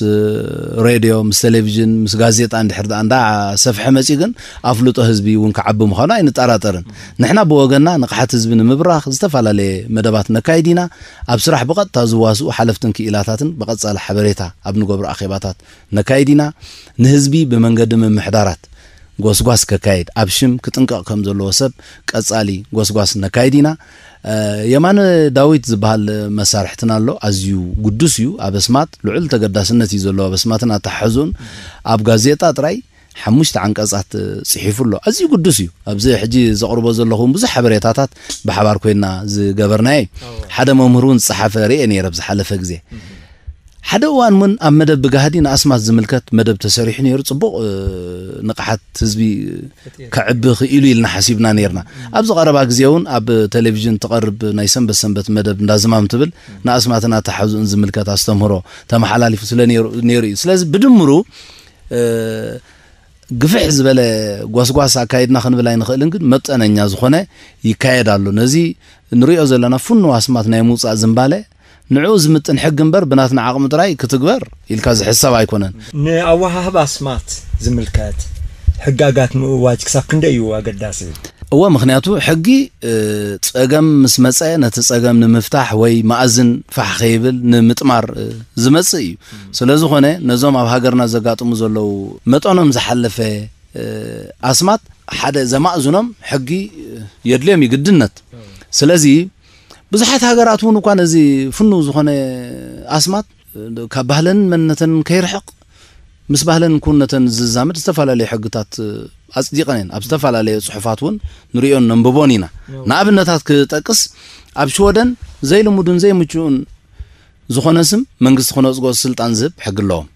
ሬድዮ፣ ምስ ቴሌቪዥን፣ ምስ ጋዜጣ እንድሕር ደኣ እንዳሰፍሐ መጺኡ ግን ኣፍልጦ ህዝቢ እውን ክዓቢ ምዃኑ ኣይንጠራጠርን። ንሕና ብወገንና ንቕሓት ህዝቢ ንምብራኽ ዝተፈላለየ መደባት ነካይድ ኢና። ኣብ ስራሕ ብቐጥታ ዝዋስኡ ሓለፍትን ክኢላታትን ብቐጻሊ ሓበሬታ ኣብ ንገብሮ ኣኼባታት ነካይድ ኢና። ንህዝቢ ብመንገዲ ምምሕዳራት ጎስጓስ ከካይድ፣ ኣብ ሽም ክጥንቀቕ ከም ዘለዎ ሰብ ቀጻሊ ጎስጓስ ነካይድ ኢና። እ፣ የማነ ዳዊት ዝበሃል መሳርሕትና ኣሎ፣ ኣዝዩ ግዱስ እዩ። ኣብ ኣስማት ልዑል ተገዳስነት እዩ ዘለዎ፣ ኣብ ኣስማትን ኣተሓሕዝኡን። ኣብ ጋዜጣ ጥራይ ሓሙሽተ ዓንቀጻት ጽሒፉ ኣሎ። ኣዝዩ ግዱስ እዩ። ኣብዚ ሕጂ ዘቕርቦ ዘለኹ እውን ብዙሕ ሓበሬታታት ብሓባር ኮይና ዝገበርናዮ እዩ። ሓደ መምህር እውን ዝጸሓፈ ርእየ ነይረ ኣብ ዝሓለፈ ግዜ። ሓደ እዋን እውን ኣብ መደብ ብጋህዲ ንኣስማት ዝምልከት መደብ ተሰሪሑ ነይሩ። ጽቡቕ ንቕሓት ህዝቢ ከዕቢ ክኢሉ ኢልና ሓሲብና ነይርና። ኣብዚ ቀረባ ግዜ እውን ኣብ ቴሌቪዥን ትቐርብ ናይ ሰንበት ሰንበት መደብ እንዳዝማም ትብል ንኣስማትን ኣተሓሕዝኡን ዝምልከት ኣስተምህሮ ተመሓላሊፉ ስለ ነይሩ እዩ። ስለዚ ብድምሩ ግፍሕ ዝበለ ጓስጓስ ኣካይድና ክንብል ኣይንኽእልን፣ ግን መጠነኛ ዝኾነ ይካየድ ኣሎ። ነዚ ንሪኦ ዘለና ፍኑው ኣስማት ናይ ምውፃእ ዝንባለ ንዕኡ ዝምጥን ሕጊ እምበር ብናትና ዓቕሚ ጥራይ ክትግበር ኢልካ ዝሕሰብ ኣይኮነን። ንኣወሃህባ ኣስማት ዝምልከት ሕጋጋት ምእዋጅ ክሳብ ክንደይ እዩ ኣገዳሲ? እወ፣ ምኽንያቱ ሕጊ ጸገም ምስ መጸ ነቲ ጸገም ንምፍታሕ ወይ መኣዝን ፋሕ ከይብል ንምጥማር ዝመጽእ እዩ። ስለዝኾነ ነዞም ኣብ ሃገርና ዘጋጥሙ ዘለዉ መጠኖም ዝሓለፈ ኣስማት ሓደ ዘማእዝኖም ሕጊ የድልዮም እዩ ግድነት። ስለዚ ብዙሓት ሃገራት እውን እኳ ነዚ ፍኑው ዝኾነ ኣስማት ካብ ባህለንን መንነተንን ከይርሕቕ ምስ ባህለን ክውነተን ዝዛመድ ዝተፈላለዩ ሕግታት ኣጽዲቐን እየን። ኣብ ዝተፈላለዩ ጽሑፋት እውን ንሪኦን ነንብቦን ኢና። ንኣብነታት ክጠቅስ ኣብ ሽወደን ዘይልሙድን ዘይምቹእን ዝኾነ ስም መንግስቲ ክነጽጎ ስልጣን ዝህብ ሕጊ ኣለዎም።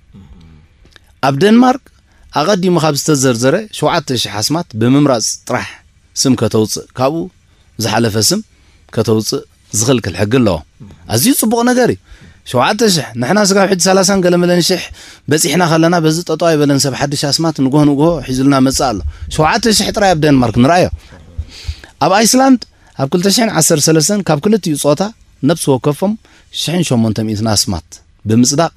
ኣብ ደንማርክ ኣቐዲሙ ካብ ዝተዘርዘረ ሸውዓተ ሽሕ ኣስማት ብምምራጽ ጥራሕ ስም ከተውጽእ ካብኡ ዝሓለፈ ስም ከተውጽእ ዝኽልክል ሕጊ ኣለዎ። ኣዝዩ ጽቡቕ ነገር እዩ። ሸውዓተ ሽሕ ንሕና ስጋብ ሕጂ ሰላሳን ገለመለን ሽሕ በጺሕና ከለና በዚ ጠጠው ኣይበለን ሰብ ሓድሽ ኣስማት ንጎህ ንጎሆ ሒዙልና መጽእ ኣሎ። ሸውዓተ ሽሕ ጥራይ ኣብ ደንማርክ ንርኣዮ። ኣብ ኣይስላንድ ኣብ ክልተ ሽሕን ዓሰርተ ሰለስተን ካብ ክልቲኡ ጾታ ነብሲ ወከፎም ሽሕን ሸሞንተ ሚእትን ኣስማት ብምጽዳቕ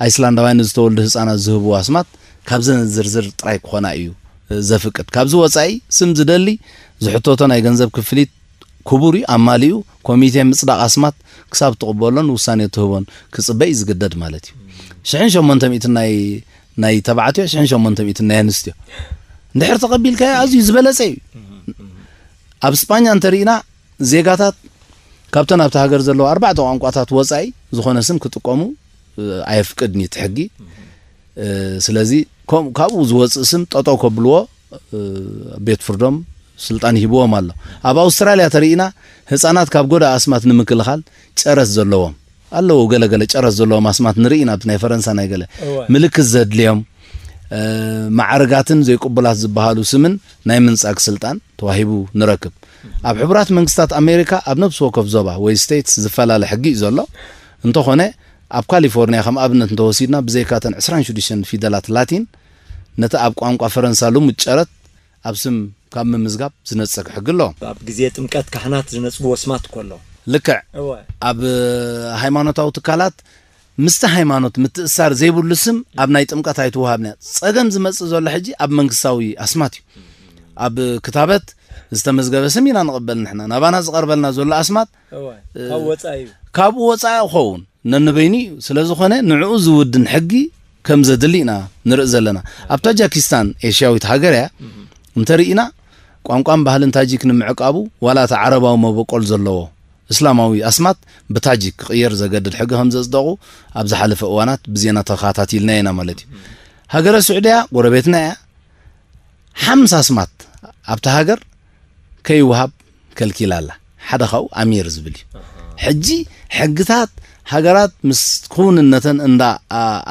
ኣይስላንዳውያን ንዝተወልዱ ህጻናት ዝህብዎ ኣስማት ካብዘን ዝርዝር ጥራይ ክኾና እዩ ዘፍቅድ። ካብዚ ወጻኢ ስም ዝደሊ ዝሕተቶ ናይ ገንዘብ ክፍሊት ክቡር እዩ ኣማሊኡ ኮሚቴ ምጽዳቕ ኣስማት ክሳብ ትቕበሎን ውሳኔ ትህቦን ክጽበ እዩ ዝግደድ ማለት እዩ። ሽሕን ሸሞንተ ሚእትን ናይ ናይ ተባዕትዮ ሽሕን ሸሞንተ ሚእትን ናይ ኣንስትዮ እንድሕር ተቐቢልካዮ ኣዝዩ ዝበለጸ እዩ። ኣብ ስጳኛ እንተርኢና ዜጋታት ካብተን ኣብቲ ሃገር ዘለዋ ኣርባዕተ ቋንቋታት ወጻኢ ዝኾነ ስም ክጥቀሙ ኣየፍቅድን እዩ እቲ ሕጊ። ስለዚ ካብኡ ዝወፅእ ስም ጠጠው ከብልዎ ቤት ፍርዶም ስልጣን ይህብዎም ኣሎ። ኣብ ኣውስትራልያ ተርኢና ህፃናት ካብ ጎዳ ኣስማት ንምክልኻል ጨረት ዘለዎም ኣለዉ። ገለገለ ጨረት ዘለዎም ኣስማት ንርኢ ኢና። ኣብቲ ናይ ፈረንሳ ናይ ገለ ምልክት ዘድልዮም ማዕርጋትን ዘይቅቡላት ዝበሃሉ ስምን ናይ ምንጻግ ስልጣን ተዋሂቡ ንረክብ። ኣብ ሕቡራት መንግስታት ኣሜሪካ ኣብ ነብሲ ወከፍ ዞባ ወይ ስቴትስ ዝፈላለ ሕጊ እዩ ዘሎ። እንተኾነ ኣብ ካሊፎርኒያ ከም ኣብነት እንተወሲድና ብዘይካተን ዕስራን ሽዱሽተን ፊደላት ላቲን ነቲ ኣብ ቋንቋ ፈረንሳ ልሙድ ጨረት ኣብ ስም ካብ ምምዝጋብ ዝነጽግ ሕጊ ኣሎ። ኣብ ግዜ ጥምቀት ካህናት ዝነጽግዎ ስማት እኮ ኣሎ። ልክዕ። ኣብ ሃይማኖታዊ ትካላት ምስቲ ሃይማኖት ምትእሳር ዘይብሉ ስም ኣብ ናይ ጥምቀት ኣይትወሃብን እያ። ጸገም ዝመጽእ ዘሎ ሕጂ ኣብ መንግስታዊ ኣስማት እዩ። ኣብ ክታበት ዝተመዝገበ ስም ኢና ንቕበል ንሕና። ናባና ዝቐርበልና ዘሎ ኣስማት ካብኡ ወጻኢ እዩ። ካብኡ ወጻኢ ክኸውን ነንበይኑ እዩ። ስለ ዝኾነ ንዕኡ ዝውድን ሕጊ ከም ዘድሊ ኢና ንርኢ ዘለና። ኣብ ታጃኪስታን ኤሽያዊት ሃገር እያ እንተርኢና ቋንቋን ባህልን ታጂክ ንምዕቃቡ ዋላ እቲ ዓረባዊ መበቆል ዘለዎ እስላማዊ ኣስማት ብታጂክ ክቕየር ዘገድድ ሕጊ ከም ዘጽደቑ ኣብ ዝሓለፈ እዋናት ብዜና ተኸታቲልና ኢና ማለት እዩ። ሃገረ ስዑድያ ጎረቤትና እያ። ሓምሳ ኣስማት ኣብታ ሃገር ከይወሃብ ከልኪላ ኣላ። ሓደ ካብኡ ኣሚር ዝብል እዩ። ሕጂ ሕግታት ሃገራት ምስ ክውንነተን እንዳ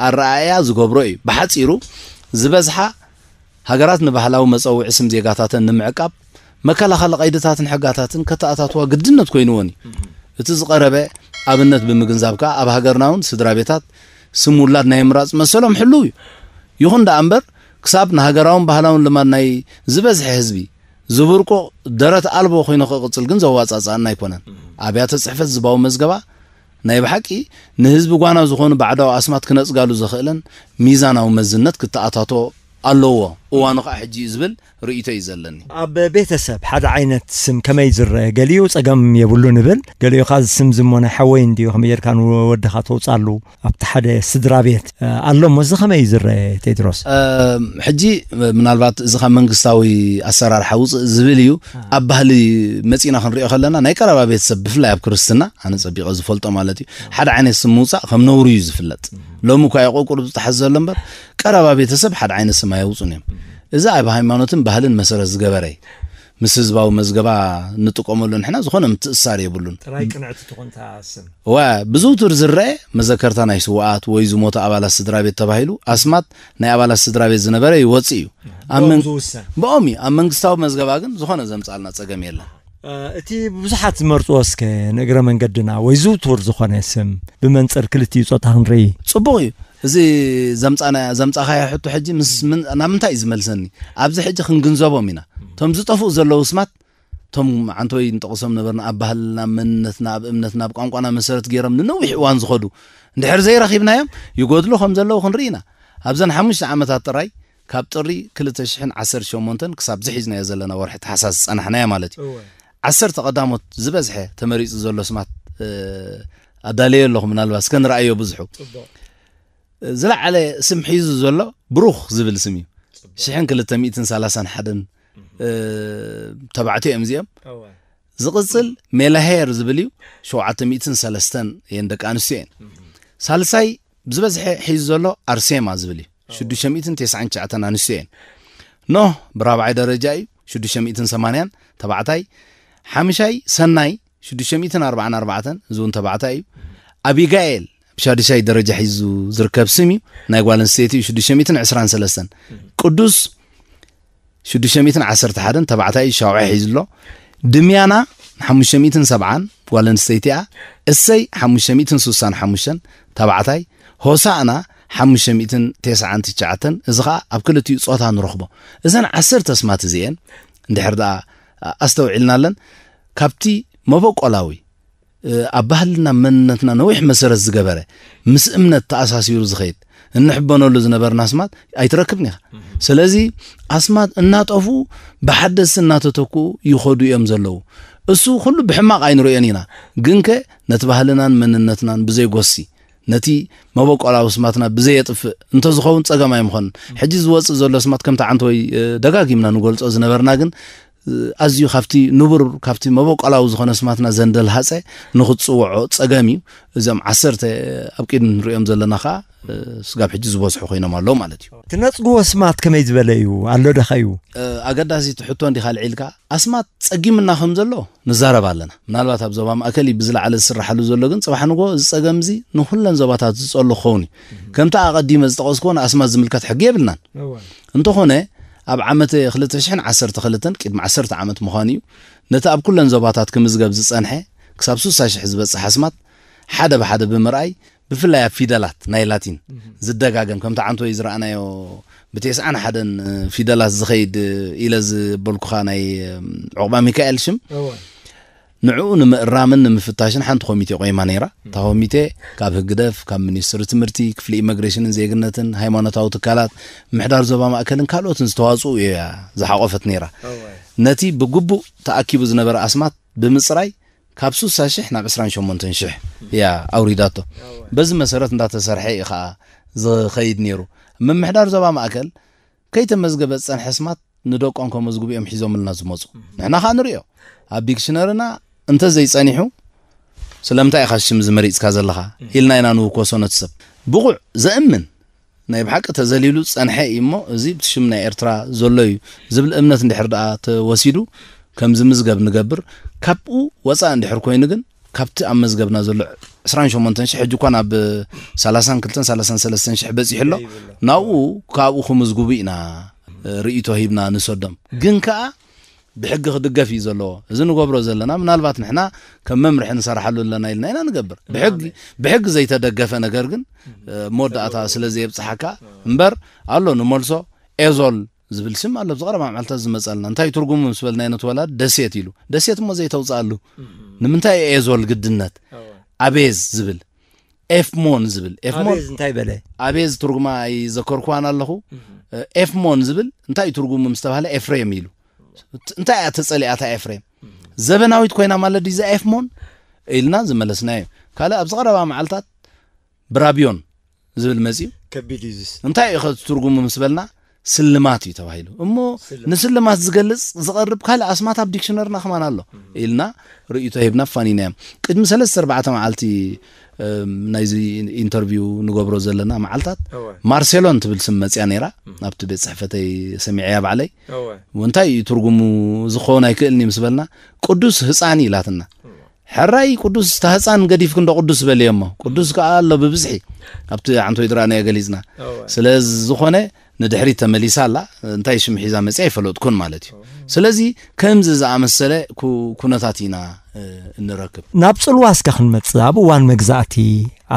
ኣረኣእያ ዝገብሮ እዩ። ብሓፂሩ ዝበዝሓ ሃገራት ንባህላዊ መጸውዒ ስም ዜጋታተን ንምዕቃብ መከላኸሊ ቀይድታትን ሕጋታትን ከተኣታትዋ ግድነት ኮይንዎን እዩ። እቲ ዝቐረበ ኣብነት ብምግንዛብ ከኣ ኣብ ሃገርና እውን ስድራ ቤታት ስም ውላድ ናይ ምምራጽ መሰሎም ሕሉው እዩ። ይኹን ደኣ እምበር ክሳብ ንሃገራውን ባህላውን ልማድ ናይ ዝበዝሐ ህዝቢ ዝብርቁቕ ደረት ኣልቦ ኮይኑ ክቕጽል ግን ዘዋጻጽኣና ኣይኮነን። ኣብያተ ጽሕፈት ህዝባዊ መዝገባ ናይ ብሓቂ ንህዝቢ ጓና ዝኾኑ ባዕዳዊ ኣስማት ክነጽጋሉ ዘኽእለን ሚዛናዊ መዝነት ክተኣታቶ ኣለዎ። እዋኑ ከዓ ሕጂ እዩ ዝብል ርእይቶ እዩ ዘለኒ። ኣብ ቤተሰብ ሓደ ዓይነት ስም ከመይ ዝረአ? ገሊኡ ጸገም የብሉ ንብል፣ ገሊኡ ከዓ ስም ዝሞ ናይ ሓወይ እንድዩ ከመይ ጌርካ ንወድኻ ተውጻሉ ኣብቲ ሓደ ስድራ ቤት ኣሎ እሞ እዚ ከመይ እዩ ዝረአ ቴድሮስ? ሕጂ ምናልባት እዚ ካብ መንግስታዊ ኣሰራርሓ ውፅእ ዝብል እዩ። ኣብ ባህሊ መፂና ክንሪኦ ከለና ናይ ቀረባ ቤተሰብ ብፍላይ ኣብ ክርስትና ኣነ ፀቢቐ ዝፈልጦ ማለት እዩ ሓደ ዓይነት ስም ምውፃእ ከም ነውሪ እዩ ዝፍለጥ። ሎሚ እኳ ይቆቁር ዝጠሓስ ዘሎ እምበር ቀረባ ቤተሰብ ሓደ ዓይነት ስም ኣየውፁን እዮም። እዚ ኣብ ሃይማኖትን ባህልን መሰረት ዝገበረ እዩ። ምስ ህዝባዊ መዝገባ እንጥቀመሉ ንሕና ዝኾነ ምትእሳር የብሉን። ጥራይ ቅንዕቲ ትኾን እታ ስም። ዋ ብዝውቱር ዝረአ መዘከርታ ናይ ስውኣት ወይ ዝሞቱ ኣባላት ስድራ ቤት ተባሂሉ ኣስማት ናይ ኣባላት ስድራ ቤት ዝነበረ ይወፅእ እዩ። ኣብ ብኦም መን- ዝውሰን። ብኦም እዩ። ኣብ መንግስታዊ መዝገባ ግን ዝኾነ ዘምፃልና ፀገም የለን። እ፣ እቲ ብዙሓት ዝመርፅዎ እስከ ንእግረ መንገድና ወይ ዝውቱር ዝኾነ ስም ብመንፅር ክልቲኡ ፆታ ክንርኢ። ፅቡቕ እዩ። እዚ ዘምፃና ዘምፃኻዮ ሕቶ ሕጂ ምስ ምን- ናብ ምንታይ እዩ ዝመልሰኒ? ኣብዚ ሕጂ ክንግንዘቦም ኢና። እቶም ዝጠፍኡ ዘለዉ ስማት እቶም ዓንተወይ ንጠቕሶም ነበርና ኣብ ባህልና፣ ኣብ መንነትና፣ ኣብ እምነትና፣ ኣብ ቋንቋና መሰረት ገይሮም ንነዊሕ እዋን ዝኸዱ እንድሕር ዘይረኺብናዮም ይጎድሉ ከም ዘለዉ ክንርኢ ኢና። ኣብዘን ሓሙሽተ ዓመታት ጥራይ ካብ ጥሪ ክልተ ሽሕን ዓሰርተ ሸሞንተን ክሳብ ዝሒዝናዮ ዘለና ወርሒ ታሕሳስ ዝፀናሕናዮ ማለት እዩ። እወ። ዓሰርተ ቀዳሞት ዝበዝሐ ተመሪፁ ዘሎ ስማት እ፣ ኣዳለየ ኣለኹ። ምናልባት እስከ ንረኣዮ ብዙሑ ፅቡቕ። ዝለዓለ ስም ሒዙ ዘሎ ብሩኽ ዝብል ስም እዩ። ሽሕን ክልተ ሚእትን ሰላሳን ሓደን እ፣ ተባዕትዮ እዮም እዚኦም። እወ። ዝቕፅል ሜላሄር ዝብል እዩ። ሸውዓተ ሚእትን ሰለስተን እየን ደቂ ኣንስትዮ እየን። ሳልሳይ ብዝበዝሐ ሒዙ ዘሎ ኣርሴማ ዝብል እዩ። ሽዱሽተ ሚእትን ተስዓን ትሽዓተን ኣንስትዮ እየን። ኖህ ብራብዓይ ደረጃ እዩ። ሽዱሽተ ሚእትን ሰማንያን ተባዕታይ። ሓምሻይ ሰናይ ሽዱሽተ ሚእትን ኣርባዓን ኣርባዕተን፣ እዚ እውን ተባዕታይ እዩ። ኣቢጋኤል ብሻድሻይ ደረጃ ሒዙ ዝርከብ ስም እዩ። ናይ ጓል ኣንስተይቲ እዩ። ሽዱሽተ ሚእትን ዕስራን ሰለስተን። ቅዱስ ሽዱሽተ ሚእትን ዓሰርተ ሓደን ተባዕታይ ሻውዐ ሒዙ ኣሎ። ድምያና ሓሙሽተ ሚእትን ሰብዓን ጓል ኣንስተይቲ እያ። እሰይ ሓሙሽተ ሚእትን ስሳን ሓሙሽተን ተባዕታይ። ሆሳእና ሓሙሽተ ሚእትን ተስዓን ትሽዓተን፣ እዚ ኸዓ ኣብ ክልቲኡ ጾታ ንረኽቦ። እዘን ዓሰርተ ኣስማት እዚኤን እንድሕር ደኣ ኣስተውዒልናለን ካብቲ መበቆላዊ እ፣ ኣብ ባህልና መንነትና ነዊሕ መሰረት ዝገበረ ምስ እምነት ተኣሳሲሩ ዝኸይድ እንሕበነሉ ዝነበርና ኣስማት ኣይትረክብን ኢኻ። ስለዚ ኣስማት እናጠፉ ብሓደስቲ እናተተክኡ ይኸዱ እዮም ዘለዉ። እሱ ኩሉ ብሕማቕ ኣይንርእዮን ኢና። ግንከ ነቲ ባህልናን መንነትናን ብዘይጎሲ ነቲ መበቆላዊ ስማትና ብዘየጥፍእ እንተዝኸውን ጸገም ኣይምኾንን። ሕጂ ዝወጽእ ዘሎ ስማት ከምቲ ዓንተወይ እ፣ ደጋጊምና ንገልጾ ዝነበርና ግን ኣዝዩ ካብቲ ንቡር ካብቲ መበቆላዊ ዝኾነ ስማትና ዘንደልሃፀ ንክትፅውዖ ፀገም እዩ። እዞም ዓሰርተ ኣብ ቅድሚ ንሪኦም ዘለና ከዓ ስጋብ ሕጂ ዝበዝሑ ኮይኖም ኣለዉ ማለት እዩ። ትነፅግዎ ስማት ከመይ ዝበለ እዩ ኣሎ ደኸ እዩ? ኣገዳሲት ሕቶ እንዲኻ ልዒልካ ኣስማት ፀጊምና ከም ዘሎ ንዛረብ ኣለና። ምናልባት ኣብ ዞባ ማእከል እዩ ብዝለዓለ ዝስራሓሉ ዘሎ፣ ግን ፅባሕ ንጎ እዚ ፀገም እዚ ንኩለን ዞባታት ዝፀሉ ክኸውን እዩ። ከምቲ ኣቐዲመ ዝጠቐስክዎ ንኣስማት ዝምልከት ሕጊ የብልናን። እንተኾነ ኣብ ዓመት ክልተ ሽሕን ዓሰርተ ክልተን ቅድሚ ዓሰርተ ዓመት ምዃኑ እዩ ነቲ ኣብ ኩለን ዞባታት ክምዝገብ ዝጸንሐ ክሳብ ስሳ ሽሕ ዝበጽሕ ኣስማት ሓደ ብሓደ ብምርኣይ ብፍላይ ኣብ ፊደላት ናይ ላቲን ዝደጋገም ከምቲ ዓንቶ ዝረኣናዮ ብተስዓን ሓደን ፊደላት ዝኸይድ ኢለ ዝበልኩኻ ናይ ዑቕባ ሚካኤል ሽም ንዕኡ ንምእራምን ንምፍታሽን ሓንቲ ኮሚቴ ቆይማ ነይራ። እታ ኮሚቴ ካብ ህግደፍ፣ ካብ ሚኒስትሪ ትምህርቲ፣ ክፍሊ ኢመግሬሽንን ዜግነትን፣ ሃይማኖታዊ ትካላት፣ ምሕዳር ዞባ ማእከልን ካልኦትን ዝተዋፅኡ እያ ዝሓቆፈት ነይራ። ነቲ ብግቡእ ተኣኪቡ ዝነበረ ኣስማት ብምፅራይ ካብ ስሳ ሽሕ ናብ ዕስራን ሸሞንተን ሽሕ እያ ኣውሪዳቶ። በዚ መሰረት እንዳተሰርሐ እዩ ከዓ ዝኸይድ ነይሩ። ምምሕዳር ዞባ ማእከል ከይተመዝገበ ዝፀንሐ ኣስማት ንደቆም ከመዝግቡ እዮም ሒዞምልና ዝመፁ። ንሕና ከዓ ንሪኦ ኣብ ዲክሽነርና እንተዘይፀኒሑ ስለምንታይ ኢኻ ሽም ዝመሪፅካ ዘለኻ ኢልና ኢና ንውከሶ ነቲ ሰብ። ብቑዕ ዘእምን ናይ ብሓቂ ተዘሊሉ ዝፀንሐ እዩ እሞ እዚ ብቲ ሽም ናይ ኤርትራ ዘሎ እዩ ዝብል እምነት እንድሕር ደኣ ተወሲዱ ከም ዝምዝገብ ንገብር። ካብኡ ወፃእ እንድሕር ኮይኑ ግን ካብቲ ኣብ መዝገብና ዘሎ ዕስራን ሸሞንተን ሽሕ ሕጂ እኳ ናብ ሰላሳን ክልተን ሰላሳን ሰለስተን ሽሕ በፂሑ ኣሎ። ናብኡ ካብኡ ክምዝግቡ ኢና ርእይቶ ሂብና ንሰዶም። ግን ከኣ ብሕጊ ክድገፍ እዩ ዘለዎ። እዚ ንገብሮ ዘለና ምናልባት ንሕና ከም መምርሒ ንሰርሓሉ ኣለና ኢልና ኢና ንገብር። ብሕጊ ብሕጊ ዘይተደገፈ ነገር ግን መወዳእታ ስለ ዘየብፅሓካ እምበር ኣሎ። ንመልሶ ኤዞል ዝብል ስም ኣሎ ኣብዚ ቀረባ መዓልታት ዝመፀልና። እንታይ ትርጉሙ ምስ በልናዮ ነቲ ወላዲ ደሴት ኢሉ። ደሴት እሞ ዘይተውፅኣሉ ንምንታይ እዩ ኤዞል ግድነት? ኣቤዝ ዝብል ኤፍሞን ዝብል ኤፍሞን ኣቤዝ እንታይ በለ? ኣቤዝ ትርጉማ ኣይዘከርኩዋን ኣለኹ። ኤፍሞን ዝብል እንታይ እዩ ትርጉሙ ምስ ተባህለ ኤፍሬም ኢሉ። እንታይ እያ ተፀሊኣታ ኤፍሬም? ዘበናዊት ኮይና ማለት ድዩ እዛ ኤፍሞን ኢልና ዝመለስናዮ። ካልእ ኣብዚ ቀረባ መዓልታት ብራቢዮን ዝብል መፅዩ። ከቢድ እዩ ዝስ እንታይ እዩ ከ ትርጉሙ ምስ በልና ስልማት እዩ ተባሂሉ። እሞ ንስልማት ዝገልጽ ዝቐርብ ካልእ ኣስማት ኣብ ዲክሽነርና ከማን ኣሎ ኢልና ርእይቶ ሂብና ኣፋኒናዮም። ቅድሚ ሰለስተ ኣርባዕተ መዓልቲ ናይዚ ኢንተርቪው ንገብሮ ዘለና መዓልታት፣ ማርሴሎን ትብል ስም መጽያ ነይራ። ኣብቲ ቤት ጽሕፈተይ ሰሚዐያ ባዕለይ። እንታይ እዩ ትርጉሙ ዝኸውን ኣይክእልን እዩ ምስ በልና፣ ቅዱስ ህፃን ኢላትና። ሕራይ ቅዱስ፣ እታ ህፃን ገዲፍክ እንዶ ቅዱስ በልዮ እሞ፣ ቅዱስ ከዓ ኣሎ ብብዝሒ። ኣብቲ ዓንቶይ ድራእናዮ ገሊፅና። ስለ ዝኾነ ንድሕሪት ተመሊሳ ኣላ። እንታይ ሽም ሒዛ መፅያ ኣይፈለጥኩን ማለት እዩ። ስለዚ ከምዚ ዝኣመሰለ ኩ- ኩነታት ኢና እንረክብ። ናብ ጽልዋ እስከ ክንመጽእ፣ ኣብ እዋን መግዛእቲ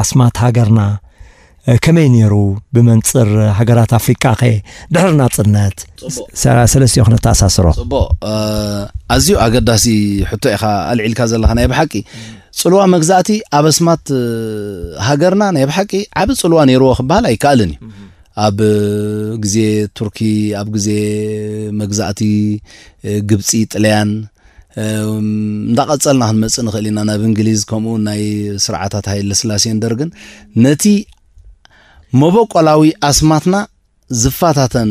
ኣስማት ሃገርና ከመይ ነይሩ? ብመንጽር ሃገራት ኣፍሪቃ ከ ድሕሪ ናጽነት? ሰለስቲኦ ክነተኣሳስሮ። ጽቡቕ። ኣዝዩ ኣገዳሲ ሕቶ ኢኻ ኣልዒልካ ዘለኻ። ናይ ብሓቂ ጽልዋ መግዛእቲ ኣብ ኣስማት ሃገርና ናይ ብሓቂ ዓቢ ጽልዋ ነይርዎ ክበሃል ኣይከኣልን እዩ። ኣብ ግዜ ቱርኪ፣ ኣብ ግዜ መግዛእቲ ግብፂ፣ ጥልያን፣ እንዳቐፀልና ክንመፅእ ንኽእል ኢና። ናብ እንግሊዝ፣ ከምኡ ናይ ስርዓታት ሃይለ ስላሴን ደርግን፣ ነቲ መበቆላዊ ኣስማትና ዝፋታተን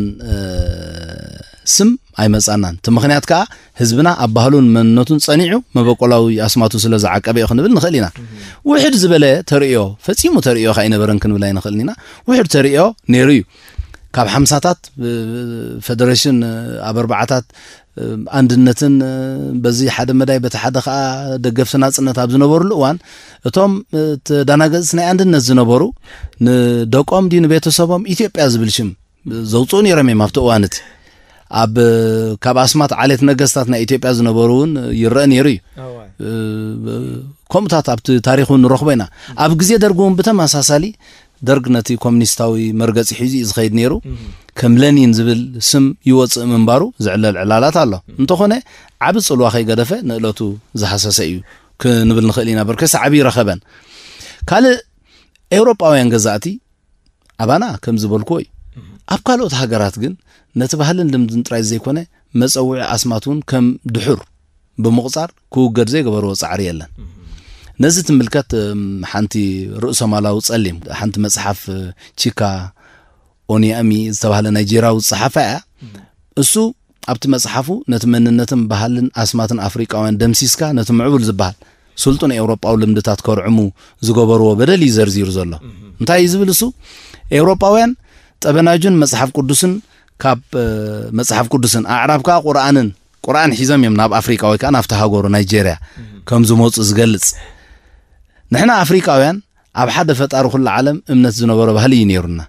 ስም ኣይመፃናን። እቲ ምኽንያት ከዓ ህዝብና ኣብ ባህሉን መንነቱን ፀኒዑ መበቆላዊ ኣስማቱ ስለ ዝዓቀበ እዩ ክንብል ንኽእል ኢና። ውሕድ ዝበለ ተርእዮ፣ ፈፂሙ ተርእዮ ከዓ ኣይነበረን ክንብል ኣይንኽእልን ኢና። ውሕድ ተርእዮ ነይሩ እዩ። ካብ ሓምሳታት ፈደሬሽን ኣብ ኣርባዓታት ኣንድነትን በዚ ሓደ መዳይ በቲ ሓደ ከዓ ደገፍቲ ናፅነት ኣብ ዝነበርሉ እዋን፣ እቶም ተዳናገፅቲ ናይ ኣንድነት ዝነበሩ ንደቆም ድዩ ንቤተሰቦም ኢትዮጵያ ዝብል ሽም ዘውፅኡ ነይሮም እዮም ኣብቲ እዋን እቲ። ኣብ ካብ ኣስማት ዓሌት ነገስታት ናይ ኢትዮጵያ ዝነበሩ እውን ይረአ ነይሩ እዩ። ከምኡታት ኣብቲ ታሪክ እውን ንረኽቦ ኢና። ኣብ ግዜ ደርግ እውን ብተመሳሳሊ ደርግ ነቲ ኮሚኒስታዊ መርገፂ ሒዙ እዩ ዝኸይድ ነይሩ። ከም ለኒን ዝብል ስም ይወፅእ ምንባሩ ዝዕለል ዕላላት ኣሎ። እንተኾነ ዓቢ ፅልዋ ከይገደፈ ንእለቱ ዝሃሰሰ እዩ ክንብል ንኽእል ኢና። በርከስ ዓቢ ይረኸበን። ካልእ ኤውሮጳውያን ገዛእቲ ኣባና ከም ዝበልክዎ እዩ። ኣብ ካልኦት ሃገራት ግን ነቲ ባህልን ልምድን ጥራይ ዘይኮነ መፀውዒ ኣስማት እውን ከም ድሑር ብምቑፃር ክውገድ ዘይገበርዎ ፃዕሪ የለን። ነዚ ትምልከት ሓንቲ ርእሶ ማላዊ ፀሊም ሓንቲ መፅሓፍ ቺካ ኦኒያሚ ዝተባህለ ናይጄርያዊ ዝፀሓፋ እያ። እሱ ኣብቲ መፅሓፉ ነቲ መንነትን ባህልን ኣስማትን ኣፍሪቃውያን ደምሲስካ ነቲ ምዕቡል ዝበሃል ስልጡን ኤውሮጳዊ ልምድታት ከርዕሙ ዝገበርዎ በደል እዩ ዘርዚሩ ዘሎ። እንታይ እዩ ዝብል እሱ? ኤውሮጳውያን ጠበናጁን መፅሓፍ ቅዱስን ካብ መፅሓፍ ቅዱስን ኣዕራብ ከዓ ቁርኣንን ቁርኣን ሒዞም እዮም ናብ ኣፍሪቃ ወይ ከዓ ናብቲ ሃገሩ ናይጄርያ ከም ዝመፁ ዝገልፅ። ንሕና ኣፍሪቃውያን ኣብ ሓደ ፈጣሪ ኩሉ ዓለም እምነት ዝነበሮ ባህሊ እዩ ነይሩና።